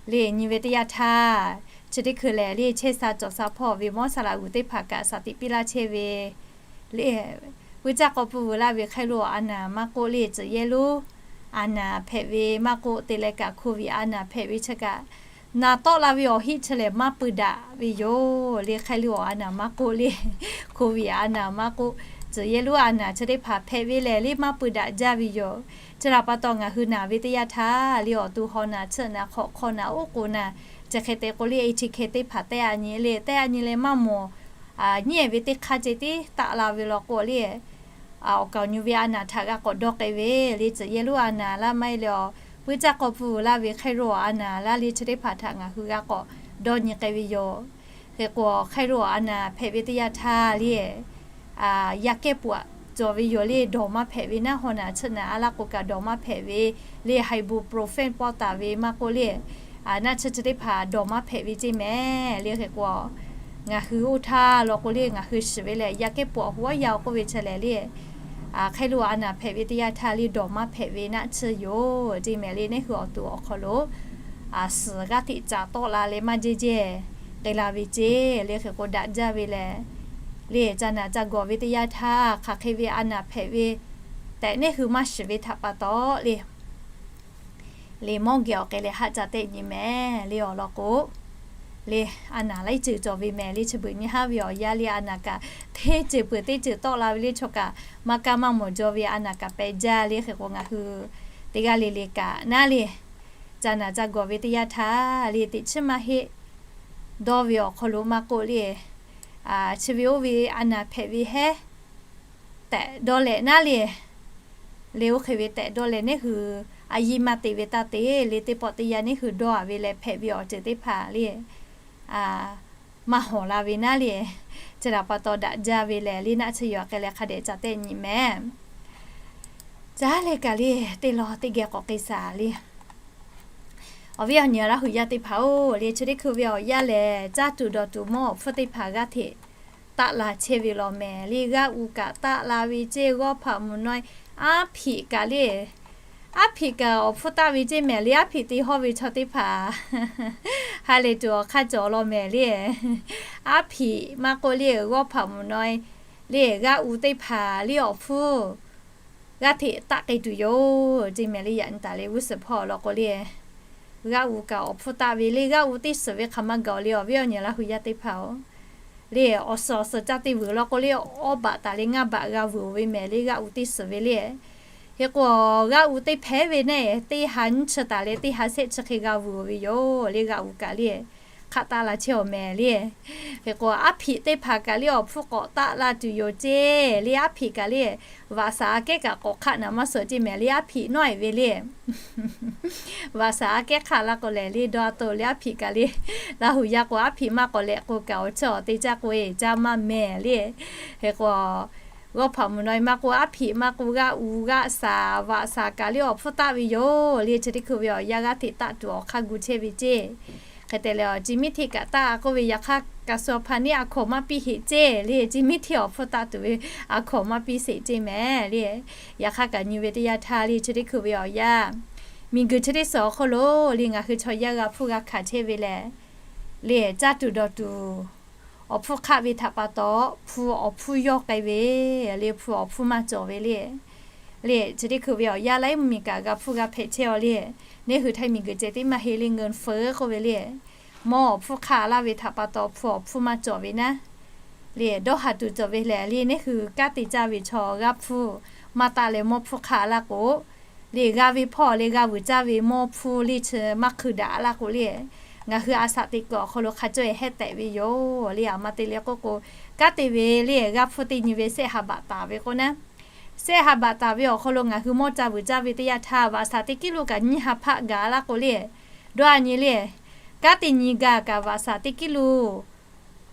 le nyi ve teˇ yanˇ htaˇ, chi teˇ hkui lehˬ le chehˇ sha cawˬ sha hpawˇ ve mawˇ saˍ laꞈ g'uiˬ teˇ hpaˍ kaꞈ shaˍ tiꞈ piˇ laˇ chehˇ ve le, puiˉ caˇ k'aw pfuhˇ laˇ ve hk'aˇ lo awˬ a naˍ maˇ k'oˆ le, tcuhꞈ yehˇ lonˉ a naˍ hpehꞈ ve maˇ k'oˆ, te leh kaꞈ hkoˍ viˍ a naˍ hpehꞈ ve chi kaꞈ, naˬ tawˆ la ve awˬ hiˆ chi lehˬ maˇ pui daꞈ ve yoˬ le. Hk'aˇ lo awˬ a naˍ maˇ k'oˆ le, hkoˍ viˍ a naˍ maˇ k'oˆ, tcuhꞈ yehˇ lonˉ a naˍ chi teˇ hpaˍ hpehꞈ ve lehˬ le maˇ pui daꞈ jaˇ ve yoˬ. Chi htaꞈ pa taw ngaˬ hui naˬ ve teˇ yanˇ htaˇ le awˬ to haw naˍ, tsuhˆ naˍ, hk'awꞈ hk'aw naˍ, oˉ k'oˍ naˍ, chi hk'e te k'o le A T K teˇ hpaˍ tehˆ a nyi le, tehˆ a nyi leh maˇ mawˬ nyi ve teˇ hk'aˇ ceh tiˉ taˆ la ve law k'o le, awˬ kaˍ awˬ nyu ve a naˍ htaꞈ g'a k'awꞈ dawˇ k'ai ve le, tcuhꞈ yehˇ lonˉ a naˍ laˇ maˇ heˆ leh awˬ, puiˉ caˇ k'aw pfuhˇ laˇ ve hk'aˇ lo awˬ a naˍ laˇ le chi teˇ hpaˍ htaꞈ ngaˬ hui g'a k'awꞈ dawˇ nyi k'ai ve yoˬ. Hk'e k'o hk'aˇ lo awˬ a naˍ hpehꞈ ve teˇ yanˇ htaˇ le, yaˇ kehˉ pfuhˍ cawˬ ve yoˬ le, dawˬ maˇ hpehꞈ ve naˉ, haw naˍ tsuhˆ naˍ a laˇ k'o kaꞈ dawˬ maˇ hpehꞈ ve le, ibuprofen pawˆ taˍ ve maˇ k'oˆ le, naˆ tsuhˇ chi teˇ hpaˍ dawˬ maˇ hpehꞈ ve ceˇ mehˍ le. Hk'e k'o ngaˬ hui oˇ htaˇ law k'o le ngaˬ hui shiˍ ve lehˬ yaˇ kehˉ pfuhˍ awˬ hoˉ awˬ yanˇ k'oˆ ve chi lehˬ le, hk'aˇ lo a naˍ hpehꞈ ve teˇ yanˇ htaˇ le dawˬ maˇ hpehꞈ ve naˆ tsuhˇ yoˬ ceˇ mehˍ le. Neˇ hui awˬ to awˬ hk'aw lo suhˍ g'aˇ hteꞈ caˍ tawˆ la leh maˇ jehˇ jehˇ k'ai la ve ceˇ le. Hk'e k'o daꞈ jaˇ ve lehˬ le, ca naˍ ca gawˬ ve teˇ yanˇ htaˇ hk'aˬ hk'e ve a naˍ hpehꞈ ve tehꞈ neˇ hui maˇ shiˍ ve htaꞈ pa taw le, le mawˇ geh awˬ k'ai leh haˆ ca tehˆ nyi mehˍ le awˬ lawn k'o le, a naˍ laiˉ ceuˬ cawˬ ve mehˍ le. Chi beuꞈ nyi haˉ ve awˬ yanˇ le a naˍ kaꞈ hteˇ ceuˬ peuˬ teˇ ceuˬ tawˆ la ve le chaw kaꞈ maˇ kaˇ maˇ mawˬ jaw ve a naˍ kaꞈ pehꞈ jaˇ le. Hk'e k'o ngaˬ hui teˇ g'aˇ le le kaꞈ naˉ le, ca naˍ ca gawˬ ve teˇ yanˇ htaˇ le teꞈ chiˉ maˇ heˆ dawˇ ve awˬ hk'aw lo maˇ k'oˆ le, chi ve oˇ ve a naˍ hpehꞈ ve hehˉ tehꞈ dawˇ leh naˉ le, le oˇ hk'e ve tehꞈ dawˇ leh neˇ hui a yiˇ maˇ te ve taˇ te le, teˇ pawˆ teˇ yanˇ neˇ hui dawˇ a ve leh hpehꞈ ve awˬ ceuˬ teˇ hpaˍ le maˇ hawˍ la ve naˉ le, chi htaꞈ pa taw daꞈ jaˇ ve lehˬ le naˆ tsuhˇ yoˬ k'ai leh hk'a dehꞈ ca tehˆ nyi mehˍ. Caˇ leh kaꞈ le teˇ law teˇ geh k'awꞈ k'ai shaˍ le. Awˬ viˉ awˬ nyi Laˇ hu yaˇ teˇ hpaˍ-oˬ le, chi teˇ hkui ve awˬ yanˇ lehˬ caˇ tuˬ dawˬ tuˬ mawˇ awˬ hpfuhˇ teˇ hpaˍ g'aˇ hteꞈ taˆ la chehˇ ve law mehˍ le. G'aˇ uˬ kaꞈ taˆ la ve ceˇ, g'awˇ hpaꞈ mvuhˬ naw e aˉ hpiꞈ kaꞈ le, aˉ hpiꞈ kaꞈ awˬ hpfuhˇ taˆ ve ceˇ mehˍ le. Aˉ hpiꞈ te hawˇ ve chaw teˇ hpaˍ ha lehˬ tuˬ awˬ hk'aˇ cawˬ law mehˍ le. Aˉ hpiꞈ maˇ k'oˆ le g'awˇ hpaꞈ mvuhˬ naw e le g'aˇ uˬ teˇ hpaˍ le awˬ hpfuhˇ g'aˇ hteꞈ taˆ k'ai tuˬ yoˬ ceˇ mehˍ le. Yaꞈ nyi taˍ le g'uˇ suhˍ hpawˇ law k'o le g'aˇ uˬ kaꞈ awˬ hpfuhˇ taˆ ve le, g'aˇ uˬ teˇ suhˍ ve hk'aˬ maˇ gaˬ-oˬ le. Awˬ viˉ awˬ nyi Laˇ hu yaˇ teˇ hpaˍ-oˬ le, awˬ suhˍ awˬ suhˍ ca te vuiˬ law k'o le awˇ baꞈ taˍ le ngaˇ baꞈ g'a vuiˬ-oˬ ve mehˍ le g'aˇ uˬ teˇ suhˍ ve le. Hk'e k'o g'aˇ uˬ teˇ hpehꞈ ve naˆ teˇ ha nyiˇ chi taˍ leh teˇ ha shehˆ chi hk'e g'a vuiˬ-oˬ ve yoˬ le. G'aˇ uˬ kaꞈ le hk'aˆ taˆ la chehˇ-oˬ mehˍ le. Hk'e k'o aˉ hpiꞈ teˇ hpaˍ kaꞈ le awˬ hpfuhˇ k'awꞈ taˆ la tuˬ yoˬ ceˇ le. Aˉ hpiꞈ kaꞈ le vaꞈ shaˍ aꞈ kehˉ kaꞈ k'awꞈ hk'aˆ naˍ maˇ suhˍ ceˇ mehˍ le. Aˉ hpiꞈ nawˉ-e ve le vaꞈ shaˍ aꞈ kehˉ hk'aˆ la k'o lehˬ le dawˇ a to le. Aˉ hpiꞈ kaꞈ le Laˇ hu yaˇ k'o aˉ hpiꞈ maˇ k'awꞈ leh k'o kaꞈ awˬ chiˇ awˬ te caˇ k'o e caˇ maˇ mehˍ le. Hk'e k'o g'awˇ hpaꞈ mvuhˬ naw e maˇ k'oˆ, aˉ hpiꞈ maˇ k'oˆ, g'aˇ uˬ g'aˇ shaˍ vaꞈ shaˍ kaꞈ le awˬ hpfuhˇ taˆ ve yoˬ le. Chi teˇ hkui ve awˬ yanˇ g'aˇ hteꞈ taˆ tuˬ awˬ hk'aˇ gu chehˇ ve ceˇ. Hk'e te leh awˬ ci miˇ hteˇ kaꞈ taˆ k'oˆ ve yaꞈ hk'aˇ kaꞈ suh awˬ hpaˇ neˉ a hkawnˍ maˇ piˇ heꞈ ceˇ le. Ci miˇ hteˇ awˬ hpfuhˇ taˆ tuˬ ve a hkawnˍ maˇ piˇ sheˍ ceˇ mehˍ le. Yaꞈ hk'aˇ kaꞈ nyi ve teˇ yanˇ htaˇ le chi teˇ hkui ve awˬ yanˇ miˬ guiˬ chi teˇ suhˍ awˬ hk'oˆ lo le ngaˬ hui chaw yaˇ g'a hpfuhˇ g'a hkanˍ chehˇ ve lehˬ le caˇ tuˬ dawˬ tuˬ awˬ hpfuhˇ hk'aˆ ve htaꞈ pa taw hpu awˬ hpfuhˇ yawˇ k'ai ve le, hpu awˬ hpfuhˇ maˇ cawˬ ve le. Le chi teˇ hkui ve awˬ yanˇ laiˉ mvuhˇ miˬ kaꞈ g'a hpfuhˇ g'a hpehꞈ chehˇ-aw le. Neˇ hui Htaiˇ miˬ guiˬ ceh tiˉ maˇ heˆ le, เงินเฟ้อ k'oˆ ve le. Mawˇ awˬ hpfuhˇ hk'aˆ laˇ ve htaꞈ pa taw hpu awˬ hpfuhˇ maˇ cawˬ ve naˉ le dawˇ haˍ tuˬ cawˬ ve lehˬ le, neˇ hui kanˉ te caˇ ve chaw g'aˇ hpfuhˇ maˇ taˆ leh mawˇ hpfuhˇ hk'aˆ laˇ k'o, le g'a ve hpawˇ le g'a vuiˬ caˇ ve mawˇ hpfuhˇ le chi maˇ hkui daꞈ laˇ k'o le, ngaˬ hui a shaꞈ teꞈ kuiˬ awˬ hk'aw lo hk'a caweh hehˉ tehꞈ ve yoˬ le. A ma te leh k'oˆ k'o, kanˉ te ve le g'aˇ hpfuhˇ teˇ nyi ve sehˆ ha baꞈ taˍ ve k'o naˉ, sehˆ ha baꞈ taˍ ve awˬ hk'aw lo ngaˬ hui mawˇ ca vuiˬ caˇ ve teˇ yanˇ htaˇ vaꞈ shaˍ teˇ kiˉ lo kaꞈ nyiˇ ha hpaˆ gaˬ laˇ k'o le, dawˇ a nyi le, kanˉ te nyi gaˬ kaꞈ vaꞈ shaˍ teˇ kiˉ lo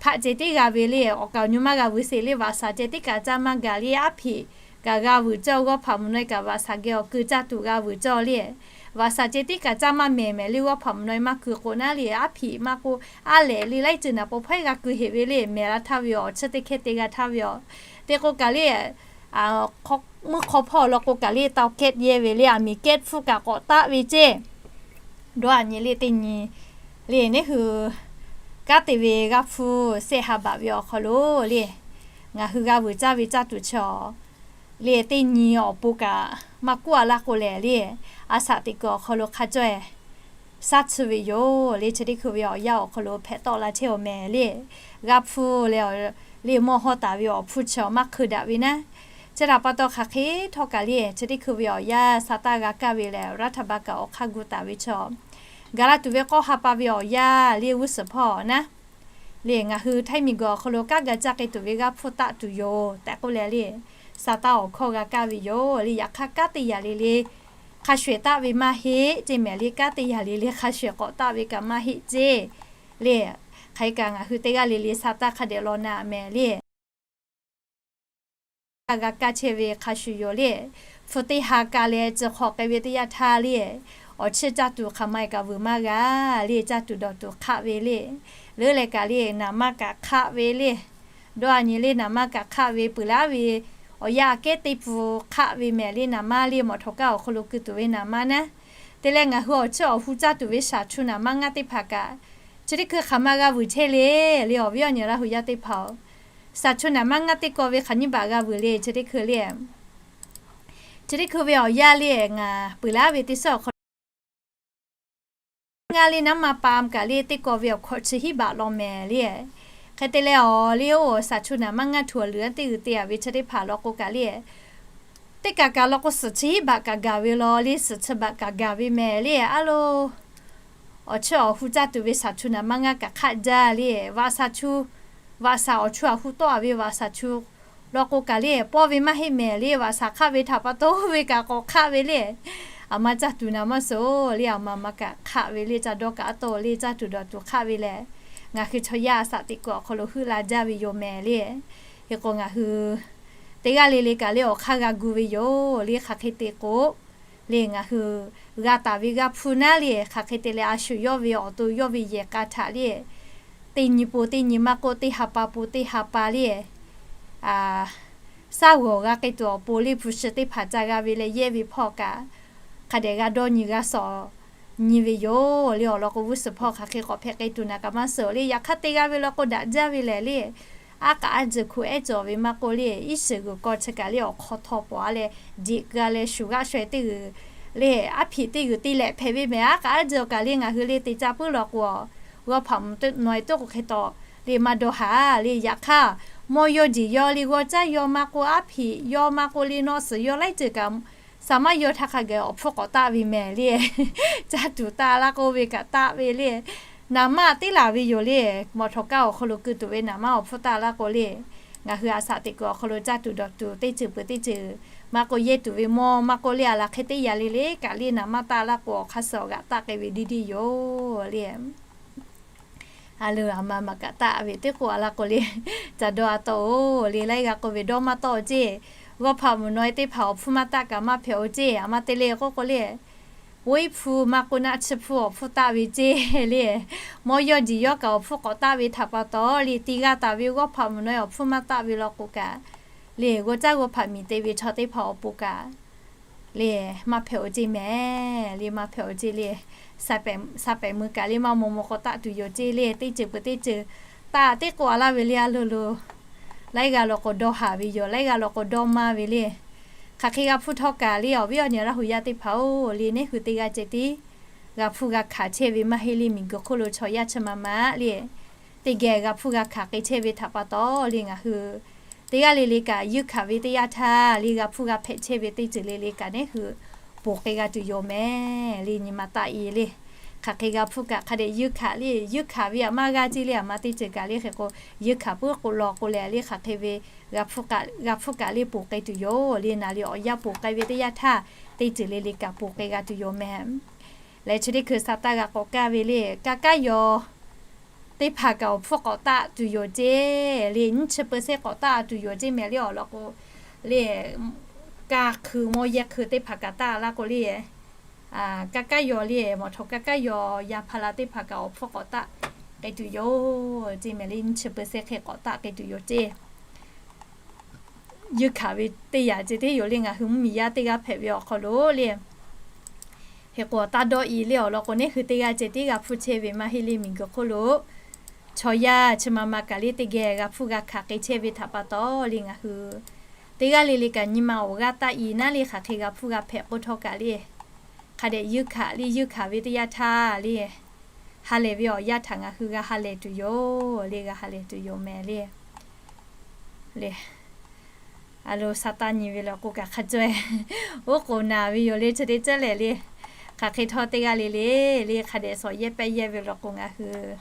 hpaˆ ceh tiˉ g'a ve le. Awˬ kaˍ awˬ nyi maˇ g'a vuiˬ sheˍ le, vaꞈ shaˍ ceh tiˉ kaꞈ caˇ maˇ gaˬ le, aˉ hpeꞈ kaꞈ g'a vuiˬ cawˇ, g'awˇ hpaꞈ mvuhˬ naw e kaꞈ vaꞈ shaˍ geh awˬ keu caˇ tuˬ g'a vuiˬ cawˇ le. Vaꞈ shaˍ ceh tiˉ kaꞈ caˇ maˇ mehˍ mehˍ le, g'awˇ hpaꞈ mvuhˬ naw e maˇ keu k'o naˉ le, aˉ hpeꞈ maˇ k'oˆ, aˉ lehꞈ le laiˉ ceuˬ naˍ paw hpawehˇ g'a keu heˍ ve le, mehˍ la htaˇ ve awˬ chiˇ teˇ hkehˇ te g'a htaˇ ve yoˬ. Te k'o kaꞈ le, mvuhˇ hk'aw hpawˇ law k'o kaꞈ le tawˇ kehˉ yehˇ ve le, aˬ miˍ kehˉ hpfuhˇ kaꞈ k'awꞈ taˆ ve ceh, dawˇ a nyi le teˇ nyi le, neˇ hui kanˉ te ve g'aˇ hpfuhˇ sehˆ ha baꞈ ve awˬ hk'aw lo le, ngaˬ hui g'a vuiˬ caˇ ve caˇ tuˬ chi awˬ le teˇ nyi awˬ pon kaꞈ maˇ k'oˆ a laˇ k'o lehˬ le, a shaꞈ teꞈ kuiˬ awˬ hk'aw lo hk'a caweh shaˉ tsuhˇ ve yoˬ le. Chi teˇ hkui ve awˬ yanˇ awˬ hk'aw lo hpehꞈ tawˆ la chehˇ awˬ mehˍ le, g'aˇ hpfuhˇ le le mawˇ hawˇ taˍ ve awˬ hpfuhˇ chi awˬ maˇ hkui daꞈ ve naˉ, chi htaꞈ pa taw hk'aˬ hk'e htawˇ kaꞈ le, chi teˇ hkui ve awˬ yanˇ sa taˇ g'a kaˇ ve lehˬ, รัฐบาล kaꞈ awˬ hk'aˇ gu taˍ ve chaw gaˬ la tuˬ ve k'awˇ ha pa ve awˬ yanˇ le g'uˇ suhˍ hpawˇ naˉ le, ngaˬ hui htaiˇ miˬ guiˬ awˬ hk'aw lo kanˉ ga caˇ k'ai tuˬ ve g'aˇ hpfuhˇ taˆ tuˬ yoˬ tehꞈ k'oˆ leh le, sa taˇ awˬ hkawˇ g'a kaˇ ve yoˬ le. Yaꞈ hk'aˇ kanˉ te yaꞈ le le hk'a shuˍ ehˍ taˆ ve maˇ heˆ ceˇ mehˍ le, kanˉ te yaꞈ le le hk'a shuˍ ehˍ k'awꞈ taˆ ve kaꞈ maˇ heˆ ceˇ le. Hk'aˬ hk'e kaꞈ ngaˬ hui teˇ g'aˇ le le sa taˇ hk'a dehꞈ law na mehˍ le, g'a kaˇ chehˇ ve hk'a shuˍ yoˬ le. Hpu teˇ ha ka leh tcuh hk'awꞈ k'ai ve teˇ yanˇ htaˇ le, awˬ chiˇ caˇ tuˬ hk'aˬ ma e kaꞈ vuiˬ maˇ g'a le, caˇ tuˬ dawˬ tuˬ hk'aˆ ve le, leuˉ leh kaꞈ le naˍ manˇ kaꞈ hk'aˆ ve le, dawˇ a nyi le naˍ manˇ kaꞈ hk'aˆ ve peuˬ laˉ ve, awˬ yanˇ aꞈ kehˉ teˇ pun hk'aˆ ve mehˍ le naˍ manˇ le, mawˬ htawꞈ kaˇ awˬ hk'aw lo keu tuˬ ve naˍ manˇ naˉ, te leh ngaˬ hui awˬ chiˇ awˬ hu caˇ tuˬ ve shaˍ chu naˍ manˇ ngaˇ teˇ hpaˍ kaꞈ, chi teˇ hkui hk'aˬ ma g'a vuiˬ chehˇ le le, awˬ viˉ awˬ nyi Laˇ hu yaˇ teˇ hpaˍ-oˬ, shaˍ chu naˍ manˇ ngaˇ teˇ kaw ve hk'aˬ nyiˇ baꞈ g'a vuiˬ le. Chi teˇ hkui le, chi teˇ hkui ve awˬ yanˇ le ngaˬ peuˬ laˉ ve teˇ suhˉ awˬ hk'aw ngaˇ le naˉ ma pa kaꞈ le teˇ kaw ve awˬ hkawꞈ chi hiˉ baꞈ law mehˍ le. Hk'e te leh awˬ le oˇ shaˍ chu naˍ manˇ ngaˇ htuꞈ awˬ luˬ anˉ teˇ g'uiˬ te a ve chi teˇ hpaˍ law k'o kaꞈ le, teˇ kaꞈ kaꞈ law k'o suhˍ chi hiˉ baꞈ kaꞈ gaˬ ve law le, suhˍ chi baꞈ kaꞈ gaˬ ve mehˍ le. A lo, awˬ chiˇ awˬ hu caˇ tuˬ ve shaˍ chu naˍ manˇ ngaˇ kaꞈ hk'aˆ jaˇ le. Vaꞈ shaˍ chu, vaꞈ shaˍ awˬ chu aˬ hu tawˆ a ve vaꞈ shaˍ chu law k'o kaꞈ le pawˇ ve maˇ heˆ mehˍ le, vaꞈ shaˍ hk'aˆ ve htaꞈ pa taw ve kaꞈ k'awꞈ hk'aˆ ve le. Aˬ ma caˇ tuˬ naˍ manˇ suhˍ le, aˬ ma ma kaꞈ hk'aˆ ve le, ca dawˇ kaꞈ a taw le, caˇ tuˬ dawˬ tuˬ hk'aˆ ve lehˬ, ngaˬ hui chaw yaˇ a shaꞈ teꞈ kuiˬ awˬ hk'aw lo heuˆ la jaˇ ve yoˬ mehˍ le. Hk'e k'o ngaˬ hui teˇ g'aˇ le le kaꞈ le awˬ hk'aˇ g'a gu ve yoˬ le. Hk'aˬ hk'e te k'o le, ngaˬ hui g'a taˍ ve g'aˇ hpfuhˇ naˉ le, hk'aˬ hk'e te leh a shuˍ yawˇ ve awˬ to yawˇ ve yehˬ k'a htaꞈ le, teˇ nyi po teˇ nyi maˇ k'oˆ, teˇ ha pa po teˇ ha pa le, saˉ g'awˬ g'a k'ai tuˬ awˬ pon le, hpu shi teˇ hpaˍ ca g'a ve leh yehˇ ve hpawˇ kaꞈ, hk'a dehꞈ g'a dawˇ nyi g'a sawˍ nyi ve yoˬ le. Awˬ lawn k'o g'uˇ suhˍ hpawˇ hk'aˬ hk'e k'awꞈ hpehꞈ k'ai tuˬ naˍ kaꞈ maˇ suhˍ le. Yaꞈ hk'aˇ te g'a ve law k'o daꞈ jaˇ ve lehˬ le, aˉ k'aꞈ aˉ jeuˬ hku ehˉ cawˬ ve maˇ k'oˆ le, iˉ shiˍ g'uiˬ kawˇ chi kaꞈ le awˬ hk'aw htaw pawˍ a leh, jeꞈ keu a leh shuˍ g'aˆ shaweh teˇ g'uiˬ le, aˉ hpeꞈ teˇ g'uiˬ te lehꞈ hpehꞈ ve mehˍ. Aˉ k'aꞈ aˉ jeuˬ kaꞈ le ngaˬ hui le te caˇ puiˉ law k'o, g'awˇ hpaꞈ mvuhˬ naw e toˉ k'o hk'e taw le maˇ dawˇ haˍ le. Yaꞈ hk'aˇ mawˇ yawˇ jeˬ yawˇ le g'awˇ caˉ yawˇ maˇ k'oˆ, aˉ hpeꞈ yawˇ maˇ k'oˆ le, nawˆ suhˍ yawˇ laiˉ ceuˬ kaꞈ, saˍ maˇ yawˇ htaˇ hk'a gaˬ awˬ hpfuhˇ k'awꞈ taˆ ve mehˍ le. Caˇ tuˬ taˆ laˇ k'oˆ ve kaꞈ taˆ ve le. Naˍ manˇ teˇ laˬ ve yoˬ le. Mawˬ htawꞈ kaˇ awˬ hk'aw lo keu tuˬ ve naˍ manˇ awˬ hpfuhˇ taˆ laˇ k'o le, ngaˬ hui a shaꞈ teꞈ kuiˬ awˬ hk'aw lo caˇ tuˬ dawˬ tuˬ teˇ ceuˬ peuˬ teˇ ceuˬ maˇ k'oˆ, yehˇ tuˬ ve mawˇ maˇ k'oˆ le, a laˬ hk'e teˇ yaꞈ le le kaꞈ le naˍ manˇ taˆ laˇ k'o awˬ hk'aˇ suh awˬ g'aꞈ taˆ k'ai ve diˇ diˇ yoˬ le. A lo, aˬ ma maꞈ kaꞈ taˆ ve teˇ k'oˆ a laˇ k'o le, ca dawˇ a taw-oˬ le, laiˉ g'aˇ k'oˆ ve dawˇ maˇ tawˆ-oˬ ceˇ. G'awˇ hpaꞈ mvuhˬ naw e teˇ hpaˍ awˬ hpfuhˇ maˇ taˆ kaꞈ maˇ hpehꞈ-oˬ ceˇ. Aˬ ma te le k'oˆ k'o le, woˉ iˉ hpu maˇ k'oˆ naˆ chi hpu awˬ hpfuhˇ taˆ ve ceˇ le. Mawˇ yawˇ jeˬ yawˇ kaꞈ awˬ hpfuhˇ k'awꞈ taˆ ve htaꞈ pa taw le, te g'a taˍ ve g'awˇ hpaꞈ mvuhˬ naw e awˬ hpfuhˇ maˇ taˆ ve law k'o kaꞈ le, g'awˇ caˉ g'awˇ hpaꞈ miˬ te ve chaw teˇ hpaˍ awˬ pon kaꞈ le, maˇ hpehꞈ-oˬ ceˇ mehˍ le, maˇ hpehꞈ-oˬ ceˇ le. Sa pehˍ muiˬ kaꞈ le maˇ maw maw k'awꞈ taˆ tuˬ yoˬ ceˇ le. Teˇ ceuˬ peuˬ teˇ ceuˬ taˆ teˇ k'oˆ a laˇ ve le, a lo lo, laiˉ g'aˇ law k'o dawˇ haˍ ve yoˬ, laiˉ g'aˇ law k'o dawˇ maˇ ve le. Hk'aˬ hk'e g'a hpfuhˇ htawˇ kaꞈ le, awˬ viˉ awˬ nyi Laˇ hu yaˇ teˇ hpaˍ-oˬ le, neˇ hui teˇ g'aˇ ceh tiˉ g'a hpfuhˇ g'a hkanˍ chehˇ ve maˇ heˆ le. Miˬ guiˬ hk'oˆ lo chaw yaˇ chi ma ma le, teˇ geh g'a hpuˇ g'a hkanˍ k'ai chehˇ ve htaꞈ pa taw le, ngaˬ hui teˇ g'aˇ le le kaꞈ yuˇ hkanˍ ve teˇ yanˇ htaˇ le, g'a hpuˇ g'a hpehꞈ chehˇ ve teˇ ceuˬ le le kaꞈ neˉ hui ponˬ k'ai g'a tuˬ yoˬ mehˍ le. Nyi ma taˆ-e le, hk'aˬ hk'e g'a hpuˇ kaꞈ hk'a dehꞈ yuˇ hkanˍ le, yuˇ hkanˍ ve aˬ maˇ g'a ceˇ le, aˬ ma teˇ ceuˬ kaꞈ le hk'e k'o, yuˇ hkanˍ puiˉ k'o law k'o leh le, hk'aˬ hk'e ve g'a hpuˇ kaꞈ, g'a hpuˇ kaꞈ le ponˬ k'ai tuˬ yoˬ le. Naˍ riˍ awˬ yanˇ ponˬ k'ai ve teˇ yanˇ htaˇ, teˇ ceuˬ le le kaꞈ ponˬ k'ai g'a tuˬ yoˬ mehˍ. Leh chi teˇ hkui sa taˇ g'a k'awꞈ kaˇ ve le, kaˇ kaˉ yaw teˇ hpaˍ kaꞈ awˬ hpfuhˇ k'awꞈ taˆ tuˬ yoˬ ceˇ le, nyiˇ chi เปอร์เซ็นต์ k'awꞈ taˆ tuˬ yoˬ ceˇ mehˍ le awˬ lawn k'o le, kaˇ hkui mawˇ yehˇ hkui teˇ hpaˍ kaꞈ taˆ laˇ k'o le, kaˇ kaˉ yaw le, mawˬ htaw kaˇ kaˉ yaw yaˇ hpaˇ la teˇ hpaˍ kaꞈ awˬ hpfuhˇ k'awꞈ taˆ k'ai tuˬ yoˬ ceˇ mehˍ le, nyiˇ chi เปอร์เซ็นต์ hk'e k'awꞈ taˆ k'ai tuˬ yoˬ ceˇ. Yuˇ hkanˍ ve teˇ yanˇ ceh teˇ yoˬ le, ngaˬ hui mvuhˇmiˬ yaˇ teˇ g'aˇ hpehꞈ ve awˬ hk'aw lo le. Hk'e k'o, taˇ dawˇ-e le awˬ lawn k'o, neˉ hui teˇ g'aˇ ceh tiˉ g'a hpuˇ chehˇ ve maˇ heˆ le, miˬguiˬ hk'oˆ lo chaw yaˇ chi ma ma kaꞈ le teˇ geh g'a hpuˇ g'a hkanˍ k'ai chehˇ ve htaꞈ pa taw le, ngaˬ hui teˇ g'aˇ le le kaꞈ nyi ma awˬ g'aˇ taˆ-e naˉ le, hk'aˬ hk'e g'a hpuˇ g'a hpehꞈ k'oˆ htawˇ kaꞈ le, hk'a dehꞈ yuˇ hkanˍ le, yuˇ hkanˍ ve teˇ yanˇ htaˇ le, ha lehˬ ve awˬ yanˇ htaꞈ ngaˬ hui g'a ha lehˬ tuˬ yoˬ le, g'a ha lehˬ tuˬ yoˬ mehˍ le. Le, a lo sa taˇ nyi ve law k'o kaꞈ hk'a caweh oˉ k'oˍ naˍ ve yoˬ le, chi teˇ ceuˬ lehˬ le. Hk'aˬ hk'e htawˇ teˇ g'aˇ le le le hk'a dehꞈ shawˍ yehˇ pehˇ yehˇ ve law k'o, ngaˬ hui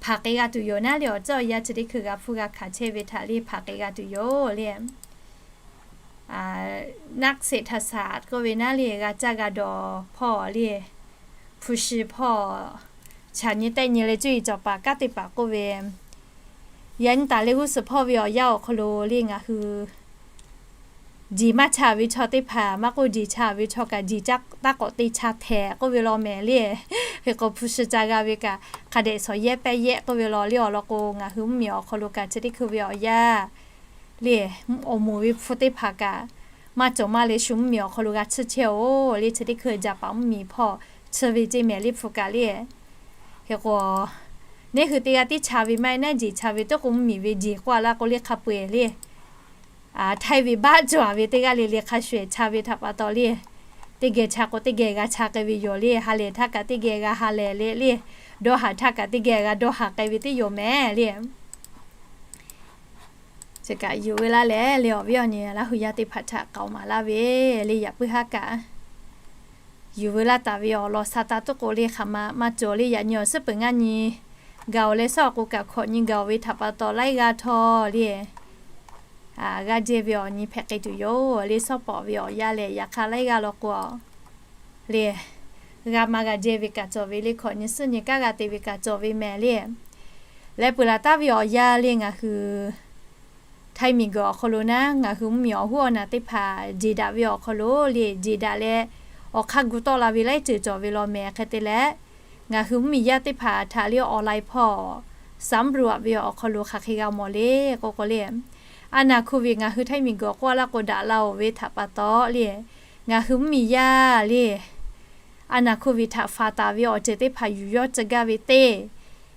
hpanˍ k'ai g'a tuˬ yoˬ naˉ le. Awˬ ceuˬ awˬ yanˇ chi teˇ hkui g'a hpuˇ g'a hkanˍ chehˇ ve htaꞈ le hpanˍ k'ai g'a tuˬ yoˬ le. Naˆ seꞈ htaꞈ shaˍ k'oˆ ve naˉ le, g'a caˇ g'a dawˬ hpawˇ le, hpu shi hpawˇ, chaꞈ nyi tehˆ nyi leh cuˇ yiˍ cawˬ paˍ kanˉ te paˍ k'oˆ ve, yaꞈ nyi taˍ leh g'uˇ suhˍ hpawˇ ve awˬ yanˇ awˬ hk'aw lo le ngaˬ hui jeˬ maˇ cha ve chaw teˇ hpaˍ maˇ k'oˆ, jeˬ cha ve chaw kaꞈ jeˬ taˇ k'awꞈ te cha htehꞈ k'oˆ ve law mehˍ le. Hk'e k'o, hpu shi ca g'a ve kaꞈ hk'a dehꞈ shawˍ yehˇ pehˇ yehˇ k'oˆ ve law le. Awˬ lawn k'o, ngaˬ hui mvuhˇmiˬ awˬ hk'aw lo kaꞈ chi teˇ hkui ve awˬ yanˇ le, awˬ moˍ ve hpu teˇ hpaˍ kaꞈ maˇ cawˬ maˇ le shu mvuhˇmiˬ awˬ hk'aw lo g'a tsuhˇ chehˇ-oˬ le. Chi teˇ hkui jaˍ paˍ mvuhˇmiˬ hpawˇ tsuhˇ ve ceˇ mehˍ le hpu kaꞈ le. Hk'e k'o, neˉ hui teˇ g'aˇ tiˉ cha ve maˇ heˆ naˉ, jeˬ cha ve tuˉ k'o, mvuhˇmiˬ ve jeˬ k'oˆ a laˇ k'o le hk'a peu-eˬ le, htaiˇ ve baˆ cawˬ ve teˇ g'aˇ le le hk'a shuˍ-eˬ cha ve htaꞈ pa taw le, teˇ geh cha k'o teˇ geh g'a cha k'ai ve yoˬ le. Ha lehˬ htaˇ kaꞈ teˇ geh g'a ha lehˬ le le, dawˇ haˍ htaˇ kaꞈ teˇ geh g'a dawˇ haˍ k'ai ve teˇ yoˬ mehˍ le. Chi kaꞈ yuˬ veu laˇ leh le, awˬ viˉ awˬ nyi Laˇ hu yaˇ teˇ hpaˍ htaꞈ k'aoˍ maˍ laˇ ve le, yaꞈ puiˉ haˉ kaꞈ yuˬ veu laˇ taˍ ve awˬ lawn sa taˇ tuˉ k'o le, hk'aˬ ma maˇ cawˬ le. Yaꞈ nyi awˬ suhˉ peuˬ ngaˇ nyi gaˬ-oˬ leh, suhˉ awˬ k'o kaꞈ hkawꞈ nyi gaˬ-oˬ ve htaꞈ pa taw laiˉ g'aˇ htawˇ le, g'aˇ jehˇ ve awˬ nyi hpehꞈ k'ai tuˬ yoˬ le. Suhˉ pawˍ ve awˬ yanˇ lehˬ, yaꞈ hk'aˇ laiˉ g'aˇ law k'o le, g'a ma g'a jehˇ ve kaꞈ cawˬ ve le, hkawꞈ nyi suhˉ nyi kanˉ g'a te ve kaꞈ cawˬ ve mehˍ le. Leh peuˬ laˬ taˍ ve awˬ yanˇ le, ngaˬ hui Htaiˇ miˬguiˬ awˬ hk'aw lo naˉ, ngaˬ hui mvuhˇmiˬ awˬ hoˉ awˬ naˬ teˇ hpaˍ jeˬ daꞈ ve awˬ hk'aw lo le, jeˬ daꞈ leh awˬ hk'aˇ gu tawˆ la ve laiˉ ceuˬ cawˬ ve law mehˍ. Hk'e te leh, ngaˬ hui mvuhˇmiˬ yaˇ teˇ hpaˍ htaꞈ le online hpawˇ สำรวจ ve awˬ hk'aw lo hk'aˬ hk'e g'a mawˬ le k'oˆ k'o le, a naˬ hk'oˆ ve ngaˬ hui Htaiˇ miˬguiˬ awˬ k'oˆ a laˇ k'o daꞈ la-oˬ ve htaꞈ pa taw le, ngaˬ hui mvuhˇmiˬ yaˇ le a naˬ hk'oˆ ve htaꞈ faˍ taˍ ve awˬ ceuˬ teˇ hpaˍ yuˬ yawˇ tcuh gaˇ ve teˇ,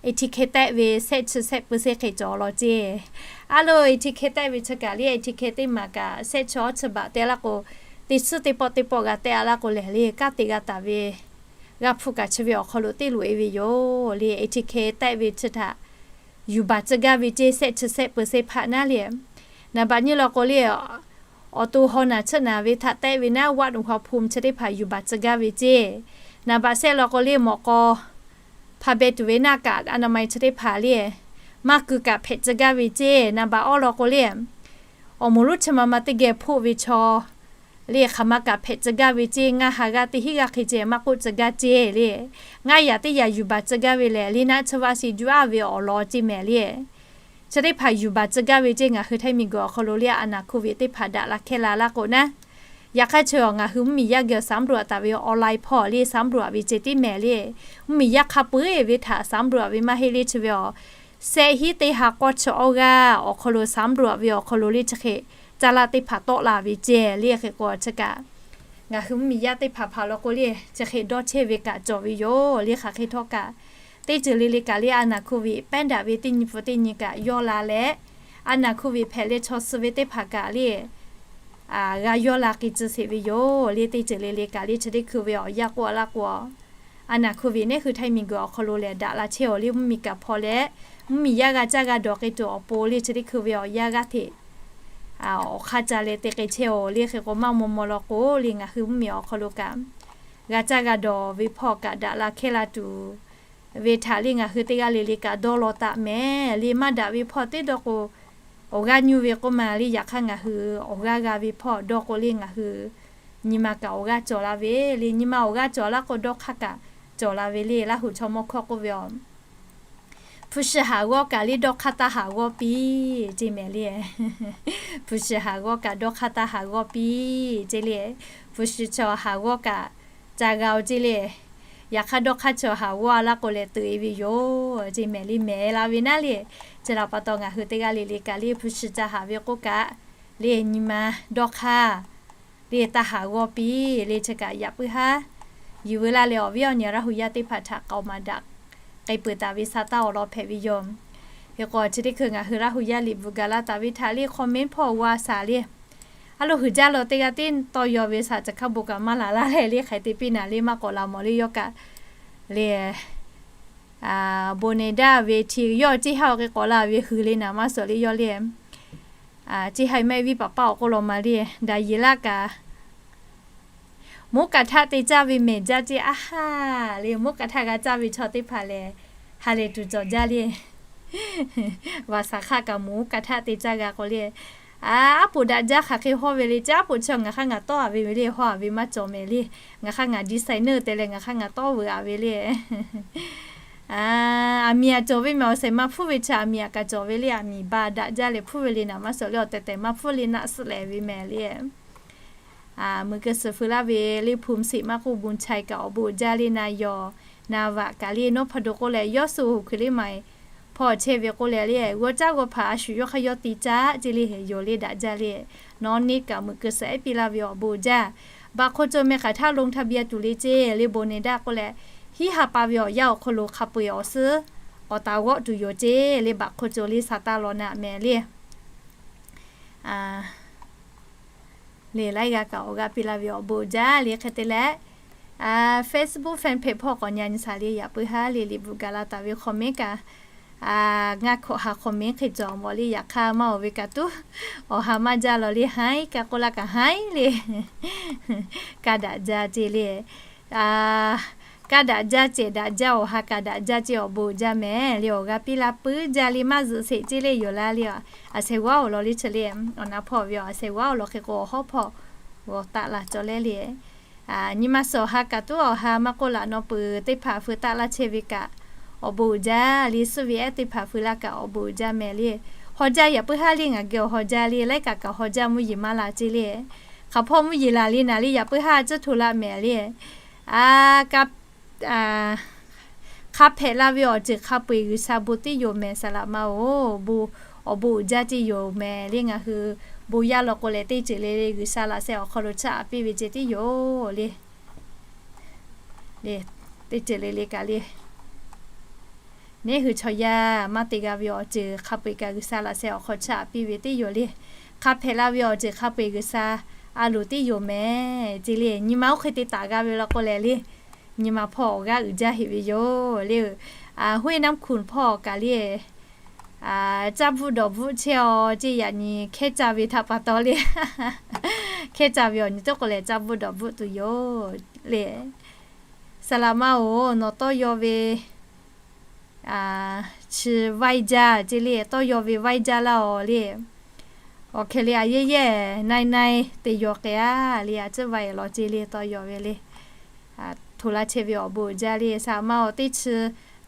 etiquette tehˆ ve shehˆ chi shehˆ เปอร์เซ็นต์ hk'e cawˬ law ceˇ. A lo etiquette tehˆ ve chi kaꞈ le, etiquette teˇ maˬ kaꞈ shehˆ chi awˉ chi baꞈ te laˇ k'o, teˇ suhˉ teˇ pawˆ teˇ pawˆ g'a tehˆ a laˇ k'o lehˬ le, kanˉ te g'a taˍ ve g'a hpu kaꞈ chi ve awˬ hk'aw lo teˇ loꞈ-e ve yoˬ le. Etiquette tehˆ ve chi htaꞈ yuˬ baˬ tcuh gaˇ ve ceˇ, shehˆ chi shehˆ เปอร์เซ็นต์ hpaˆ naˉ le. Naˍ baꞈ nyiˇ law k'o le, awˬ to haw naˬ chiˇ naˬ ve htaꞈ tehˆ ve naˉ, วัดอุณหภูมิ chi teˇ hpaˍ yuˬ baˬ tcuh gaˇ ve ceˇ. Naˍ baꞈ shehˆ law k'o le, mawꞈ k'aw hpa beh tuˬ ve naˆ kaꞈ อนามัย chi teˇ hpaˍ le, maˇ keu kaꞈ hpehꞈ tcuh gaˇ ve ceˇ. Naˍ baꞈ awˇ law k'o le, awˬ moˍ lonˉ chi ma ma teˇ geh hpoˆ ve chaw le, hk'aˬ ma kaꞈ hpehꞈ tcuh gaˇ ve ceˇ. Ngaˇ ha g'aˇ teˇ hinˉ g'aˇ hk'e ceh maˇ k'oˆ tcuh gaˇ ceˇ le. Ngaˇ yaꞈ teˇ yaꞈ yuˬ baˬ tcuh gaˇ ve lehˬ, le naˆ chi vaˇ shi juˇ aˇ ve awˬ lawn ceˇ mehˍ le. Chi teˇ hpaˍ yuˬ baˬ tcuh gaˇ ve ceˇ. Ngaˬ hui Htaiˇ miˬguiˬ awˬ hk'aw lo le a naˬ hk'oˆ ve teˇ hpaˍ daꞈ la hkehˇ la laˇ k'o naˉ, yaꞈ hk'aˇ chi awˬ ngaˬ hui mvuhˇmiˬ yaˇ geh สำรวจ taˍ ve awˬ online hpawˇ le สำรวจ ve ceˇ tiˉ mehˍ le. Mvuhˇmiˬ yaˇ hk'a peu-eˬ ve htaꞈ สำรวจ ve maˇ heˆ le, chi ve awˬ shehˆ hinˉ teˇ ha k'awˇ chi awˇ g'aˇ awˬ hk'aw lo สำรวจ ve awˬ hk'aw lo le chi hk'e caˇ laˇ teˇ hpaˍ tawˆ la ve ceˇ le. Hk'e k'o chi kaꞈ ngaˬ hui mvuhˇmiˬ yaˇ teˇ hpaˍ hpaˍ law k'o le, chi hk'e dawˇ chehˇ ve kaꞈ cawˬ ve yoˬ le. Hk'aˬ hk'e htawˇ kaꞈ, teˇ ceuˬ le le kaꞈ le a naˬ hk'oˆ ve แพร่ระบาด ve teˇ nyi pfuhˍ teˇ nyi kaꞈ yawˇ la leh, a naˬ hk'oˆ ve hpehꞈ leh chaw suh ve teˇ hpaˍ kaꞈ le g'a yawˇ la k'ai tcuh sheˍ ve yoˬ le. Teˇ ceuˬ le le kaꞈ le chi teˇ hkui ve awˬ yanˇ k'oˆ a laˇ k'o, A naˍ hkuˇ ve nehˉ hui htaiˇ miˬ guiˬ awˬ hk'aw lo lehˬ, daꞈ la chehˇ-oˬ le mvuhˇmiˬ kaꞈ hpaw leh, mvuhˇmiˬ yaˇ g'a caˇ g'a dawˬ k'ai tuˬ awˬ pon le chi teˇ hkui ve awˬ yanˇ g'aˇ hteꞈ awˬ hk'aˇ ca leh te k'ai chehˇ-oˬ le. Hk'e k'o maˇ maw maw law k'o le, ngaˬ hui mvuhˇmiˬ awˬ hk'aw lo kaꞈ g'a caˇ g'a dawˬ ve hpawˇ kaꞈ daꞈ la hkehˇ la tuˬ ve htaꞈ le ngaˬ hui teˇ g'aˇ le le kaꞈ dawˇ law taˍ mehˍ le. Maˇ daꞈ ve hpawˇ teˇ dawˇ k'o, awˬ g'aˇ nyu ve k'oˆ ma le. Yaꞈ hk'aˇ ngaˬ hui awˬ g'aˇ g'a ve hpawˇ dawˇ k'o le, ngaˬ hui nyi ma kaꞈ awˬ g'aˇ cawˬ la ve le. Nyi ma awˬ g'aˇ cawˬ laˇ k'o, dawˇ hk'aˇ kaꞈ cawˬ la ve le. Laˇ huˍ chaw mawˇ hkawˇ k'oˆ ve a, hpu shi haˍ g'awˇ kaꞈ le dawˇ hk'aˇ taˇ haˍ g'awˇ piˇ ceˇ mehˍ le. Hpu shi haˍ g'awˇ kaꞈ dawˇ hk'aˇ taˇ haˍ g'awˇ piˇ ceˇ le. Hpu shi chaw haˍ g'awˇ kaꞈ ca g'a-oˬ ceˇ le. Yaꞈ hk'aˇ dawˇ hk'aˇ chaw haˍ g'awˇ laˇ k'o lehˬ, tuꞈ-e ve yoˬ ceˇ mehˍ le. Mehˍ la ve naˉ le, chi htaꞈ pa taw ngaˬ hui teˇ g'aˇ le le kaꞈ le hpu shi ca haˍ ve k'oˆ kaꞈ le, nyi ma dawˇ hk'aˇ le taˇ haˍ g'awˇ piˇ le. Chi kaꞈ yaꞈ puiˉ haˉ yuˬ veu laˇ leh, awˬ viˉ awˬ nyi Laˇ huˍ yaˇ teˇ hpaˍ htaꞈ k'aoˍ maˍ daꞈ k'ai peuˬ taˍ ve sa taˇ awˬ lawn hpehꞈ ve yoˬ. Hk'e k'o chi teˇ hkui ngaˬ hui Laˇ huˍ yaˇ liꞈ bvuhꞈ gaˬ la taˍ ve htaꞈ le hk'aw mehˉ hpawˇ g'a shaˍ le. A loˍ huiˍ jaˇ law teˇ g'aˇ tiˉ tawˇ yaw ve shaˍ, caˬ hkaˇ bon kaꞈ maˇ laˬ laˇ leh le, hk'aˬ hk'e te piˇ naˍ le maˇ k'awꞈ la mawˬ le. Yawˇ kaꞈ le, bon ne daˇ ve hti yawˇ ceˇ haˇ awˬ hk'e k'awꞈ la ve hui le naˍ maˇ suhˍ le yawˇ le. Ceˇ haˇ maˇ viˉ paˍ paˇ awˬ k'oˆ law ma le, daꞈ yeˬ laˇ kaꞈ moˉ kaꞈ htaˆ te caˇ ve mehˍ jaˇ ceˇ a haˍ le. Moˉ kaꞈ htaˆ g'a caˇ ve chaw teˇ hpaˍ lehˬ, ha lehˬ tuˬ cawˬ jaˇ le. Vaꞈ shaˍ hk'aˆ kaꞈ moˉ kaꞈ htaˆ te caˇ g'a k'o le, aˉ poꞈ daꞈ jaˇ hk'aˬ hk'e hawˇ ve le. Caˉ poꞈ chi ngaˬ hk'aˇ ngaˬ tawˆ-a ve ve le, hawˇ-a ve maˇ cawˬ mehˍ le. Ngaˬ hk'aˇ ngaˬ designer te leh ngaˬ hk'aˇ ngaˬ tawˆ veuꞈ-a ve le. Aˬ miˍ aꞈ cawˬ ve mehˍ awˬ shehˍ ma hpfuhˇ ve chi aˬ miˍ aꞈ kaꞈ cawˬ ve le. Aˬ miˍ ba daꞈ jaˇ leh hpfuhˇ ve le naˍ maˇ suhˍ le, awˬ tehˬ tehˬ maˇ hpfuhˇ le naˆ suhˆ leh ve mehˍ le. Aˬ meuꞈ keu suhˍ feu laˇ ve le hpu mi sheˍ maˇ k'oˆ, bon chai kaꞈ awˬ bon jaˇ le na yawˬ. Na vaꞈ kaꞈ le nawˉ hpa do k'oˆ leh, yawˇ suh hoꞈ hkui le ma hpawˇ chehˇ ve k'oˆ leh le, g'awˇ caˉ g'awˇ hpaꞈ a shu yawˇ hk'aˇ yawˇ te caˇ ceˇ le. Yawˬ le daꞈ jaˇ le. Nawˉ neˇ kaꞈ meuꞈ keu suhˍ ehˉ piˇ laˇ ve awˬ bon jaˇ. Baꞈ hk'aw co meh hk'aˬ htaˇ ลงทะเบียน tuˬ le ceˇ le, bon ne daꞈ k'oˆ leh, hiˉ ha pa ve awˬ yanˇ awˬ hk'aw lo hk'a peu-eˬ awˬ suhˉ k'awꞈ taˍ g'awˆ tuˬ yoˬ ceˇ le. Baꞈ hk'aw co le sa taˇ law naˆ mehˍ le. Le laiˉ g'aˇ kaꞈ awˬ g'aˇ piˇ laˇ ve awˬ bon jaˇ le. Hk'e te leh, Facebook fan page hpawˇ k'awꞈ nyi nyi shaˍ le. Yaꞈ puiˉ haˉ le liꞈ bvuhꞈ gaˬ la taˍ ve hk'aw mehˉ kaꞈ, ngaˇ hkawꞈ ha hk'aw mehˉ hk'e cawˬ mawˬ le. Yaꞈ hk'aˇ maˇ oˬ ve kaꞈ tuˉ, awˬ ha maˇ jaˇ law le. Haiˉ kaꞈ k'oˆ laˇ kaꞈ haiˉ le. Kaˇ daꞈ jaˇ ceˇ le. Kaˇ daꞈ jaˇ cehˬ daꞈ jaˇ awˬ ha kaꞈ daꞈ jaˇ ceˇ awˬ bon jaˇ mehˍ le. Awˬ g'aˇ piˇ laˇ puiˉ jaˇ le. Maˇ zuhꞈ sheˍ ceˇ le yoˬ laˇ le. Aˬ shehˍ g'aˇ awˬ lawn le chi le, awˬ na hpawˇ ve aˬ shehˍ g'aˇ awˬ lawn hk'e k'o awˬ hawˉ hpawˇ g'awˬ taˆ la cawˬ leh le. Nyi ma suhˍ awˬ ha kaꞈ tuˉ awˬ ha maˇ k'oˆ laꞈ nawˬ peuˬ teˇ hpaˍ feu taˆ laˇ chehˇ ve kaꞈ awˬ bon uiˍ jaˇ le. Suhˆ ve ehˉ teˇ hpaˍ feu laˇ kaꞈ awˬ bon uiˍ jaˇ mehˍ le. Haw jaˇ yaꞈ puiˉ haˉ le ngaˬ geh awˬ haw jaˇ le. Laiˉ kaꞈ kaꞈ haw jaˇ mvuhˇ yeˬ maˇ la ceˇ le. Hk'aˬ hpawˇ mvuhˇ yeˬ laˬ le naˍ le yaꞈ puiˉ haˉ cuhˇ hto laˇ mehˍ le. Hk'a hpehꞈ la ve awˬ ceuˬ hk'a peu-eˬ G'uiˬsha bon tiˉ yoˬ mehˍ. Saˍ laꞈ ma-oˬ, bon, awˬ bon uiˍ jaˇ ceˇ yoˬ mehˍ le. Ngaˬ hui bon yaˇ law k'o leh teˇ ceuˬ le le G'uiˬsha laꞈ sheh awˬ hk'aw lo chaˇ aꞈ piˇ ve ceh tiˉ yoˬ le. Teˇ ceuˬ le le kaꞈ le, neˇ hui chaw yaˇ maˇ te g'a ve awˬ ceuˬ hk'a peu-eˬ kaꞈ G'uiˬsha laꞈ sheh awˬ hk'aw chaˇ aꞈ piˇ ve tiˉ yoˬ le. Hk'a hpehꞈ la ve awˬ ceuˬ hk'a peu-eˬ G'uiˬsha a loˍ tiˉ yoˬ mehˍ ceˇ le. Nyi ma oˇ hk'e te taˍ g'a ve law k'o leh le, nyi ma hpawˇ awˬ g'aˇ uiˍ jaˇ heꞈ ve yoˬ le. Hoˇ e naˇ hkunˍ hpawˇ kaꞈ le, caˇ bvuhˆ dawˬ bvuhˆ chehˇ-aw ceˇ. Yaꞈ nyi hkehˉ caˇ ve htaꞈ pa taw le, hkehˉ caˇ ve awˬ nyi teˇ k'o leh caˇ bvuhˆ dawˬ bvuhˆ tuˬ yoˬ le. Saˍ laꞈ ma-oˬ, nawˬ tawˇ yaw ve chi vaiˇ jaˇ ceˇ le. Tawˇ yaw ve vaiˇ jaˇ laˇ-aw le. Awˬ hkeh le a yehˇ yehˇ naiˇ naiˇ te yaw k'ai-a le. A ciˉ vaiˇ law ceˇ le, tawˇ yaw ve le. Hto laˇ chehˇ ve awˬ bon uiˍ jaˇ le. Saˍ laꞈ ma-oˬ, teˇ chi,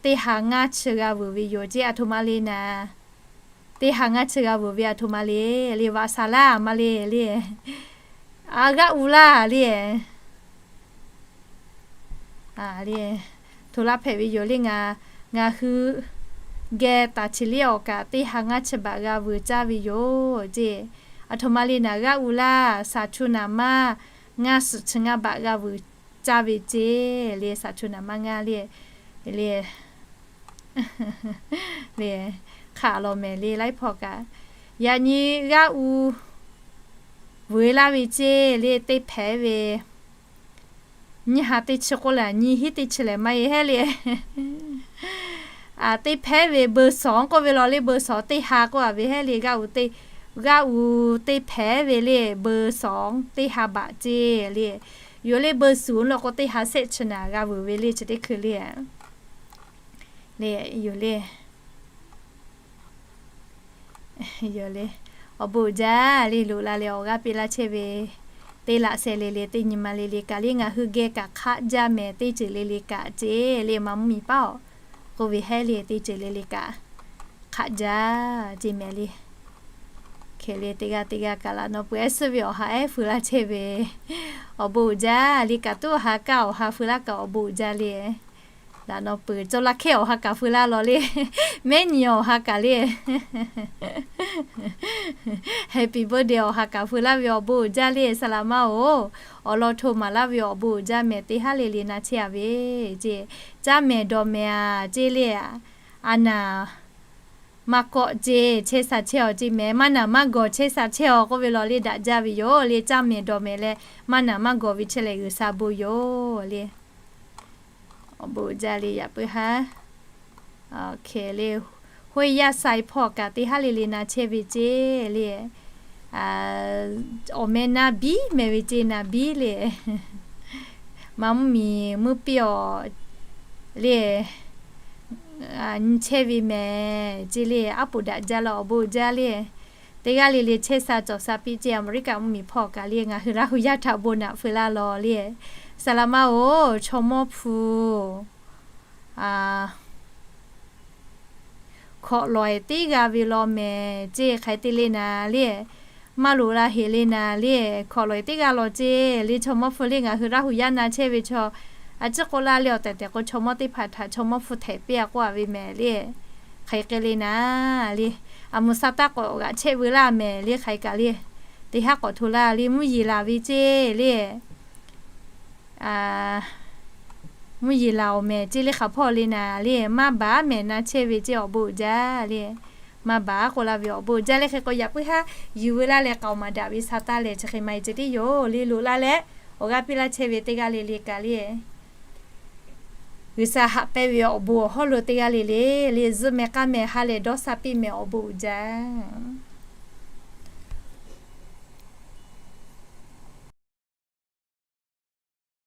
teˇ ha ngaˇ chi g'a vuiˬ ve yoˬ ceˇ. A htoꞈ ma le naˍ, teˇ ha ngaˇ chi g'a vuiˬ ve a htoꞈ ma le le. Vaꞈ shaˍ laˇ ma le le. A g'aˇ u laˇ le. Hto laˇ hpehꞈ ve yoˬ le. Ngaˬ, ngaˬ hui geh taˍ chi liˇ awˬ kaꞈ teˇ ha ngaˇ chi baꞈ g'a vuiˬ caˇ ve yoˬ ceˇ. A htoꞈ ma le naˍ, g'aˇ u laˇ, saˍ chu naˍ maˇ ngaˇ suhˍ chi ngaˇ baꞈ g'a vuiˬ caˇ ve ceˇ le. Saˍ chu naˍ maˇ ngaˇ le le. Hk'aˬ lawˬ mehˍ le laiˉ hpawˇ kaꞈ. Yaꞈ nyi g'aˇ u vuiˬ laˇ ve ceˇ le. Teˇ hpehꞈ ve Nyiˇ ha teˇ chi k'oˆ leh, nyiˇ hinˉ teˇ chi lehˬ maˇ heˆ le. Teˇ hpehˉ ve เบอร์สอง k'oˆ ve law le, เบอร์สอง teˇ ha k'oˆ a ve heˆ le. G'aˇ uˬ teˇ, g'aˇ uˬ teˇ hpehˉ ve le, เบอร์สอง teˇ ha baꞈ ceˇ le. Yoˬ le, เบอร์ศูนย์ law k'o teˇ ha shehˆ chi naˍ g'a vuiˬ ve le, chi teˇ hkui le. Le, yoˬ le. Yoˬ le. Awˬ bon uiˍ jaˇ le. Loꞈ la leh awˬ g'aˇ piˇ laˇ chehˇ ve teˇ laꞈ sheh le le, teˇ nyi ma le le kaꞈ le, ngaˬ hui geh kaꞈ hk'aˆ jaˇ mehˍ. Teˇ ceuˬ le le kaꞈ ceˇ le, maˇ mvuhˇ miˬ paˉ awˬ k'oˆ ve heˆ le, teˇ ceuˬ le le kaꞈ hk'aˆ jaˇ ceˇ mehˍ le. Hk'e le, teˇ g'aˇ teˇ g'aˇ kaꞈ laꞈ naw peuˬ ehˉ suhˉ ve awˬ ha ehˉ feu laˇ chehˇ ve, awˬ bon uiˍ jaˇ le. Kaꞈ tuˉ awˬ ha kaˇ awˬ ha feu laˇ kaꞈ awˬ bon uiˍ jaˇ le. Laꞈ naw peuˬ cawˇ laˇ hkehˇ awˬ ha kaꞈ feu laˇ law le. Mehˉ nyi awˬ ha kaꞈ le, Happy birthday awˬ ha kaꞈ feu laˇ ve awˬ bon uiˍ jaˇ le. Saˍ laꞈ ma oˬ, awˬ lawn hto maˍ laˇ ve awˬ bon uiˍ jaˇ mehˍ. Teˇ haˉ le le na chehˇ a ve ceˇ. Caˇ mehˍ dawˬ mehˍ a ceˇ le. A naˍ maˇ kawˆ ceˇ, chehˇ sha chehˇ aw ceˇ mehˍ. Maˇ naˍ maˇ gawˬ, chehˇ sha chehˇ aw k'oˆ ve law le, daꞈ jaˇ ve yoˬ le. Caˇ mehˍ dawˬ mehˍ leh maˇ naˍ maˇ gawˬ ve chehˇ leh G'uiˬsha bon yoˬ le. Awˬ bon uiˍ jaˇ le, yaꞈ puiˉ haˉ. Hk'e le, Hoˇ yaˇ sai hpawˇ kaꞈ teˇ haˉ le le na chehˇ ve ceˇ le. Awˬ meh na biˉ mehˍ ve ceˇ, na biˉ le. Maˇ mvuhˇ miˬ mvuhˇ piˇ awˬ le, nyi chehˇ ve mehˍ ceˇ le. Aˉ poꞈ daꞈ jaˇ la, awˬ bon uiˍ jaˇ le. Teˇ g'aˇ le le chehˇ sha cawˬ sha piˇ ceˇ. Aˍmeˍriˆkaꞈ mvuhˇ miˬ hpawˇ kaꞈ le, ngaˬ hui Laˇ hu yaˇ htaꞈ bon naꞈ feu laˇ law le. Saˍ laꞈ ma oˬ, chaw mawˇ hpu hkawꞈ lawˬ eˬ teˇ g'a ve law mehˍ ceˇ. Hk'aˬ hk'e te le naˍ le, maˇ loꞈ la heˍ le naˍ le. Hkawꞈ lawˬ eˬ teˇ g'a law ceˇ le. Chaw mawˇ hpu le ngaˬ hui Laˇ hu yaˇ na chehˇ ve chaw, a ciˉ k'oˆ laˇ le, awˬ tehˬ tehˬ k'o chaw mawˇ teˇ hpaˍ htaꞈ chaw mawˇ hpu htehꞈ piˇ a k'oˆ a ve mehˍ le. Hk'aˬ hk'e te le naˍ le, a muˍ sa taˇ k'awꞈ g'aꞈ chehˇ veu laˇ mehˍ le. Hk'aˬ hk'e kaꞈ le, teˇ haˉ k'awꞈ hto laˇ le. Mvuhˇ yeˬ laˬ ve ceˇ le. Mvuhˇ yeˬ laˬ awˬ mehˍ ceˇ le. Hk'aˬ hpawˇ le naˍ le, maˇ baˬ mehˍ na chehˇ ve ceˇ, awˬ bon uiˍ jaˇ le. Maˇ baˬ k'oˆ laˇ ve awˬ bon uiˍ jaˇ le. Hk'e k'o yaꞈ puiˉ haˉ yuˬ veu laˇ leh k'aoˍ maˍ daꞈ ve sa taˇ lehˬ chi hk'e maˇ heˆ ceˇ tiˉ yoˬ le. Loꞈ la leh awˬ g'aˇ piˇ laˇ chehˇ ve teˇ g'aˇ le le kaꞈ le, G'uiˬsha haꞈ pehnˇ ve awˬ bon awˬ hawˉ lo teˇ g'aˇ le le, le zuhˆ meh k'aˇ meh ha lehˬ dawˇ sha piˇ meh, awˬ bon uiˍ jaˇ.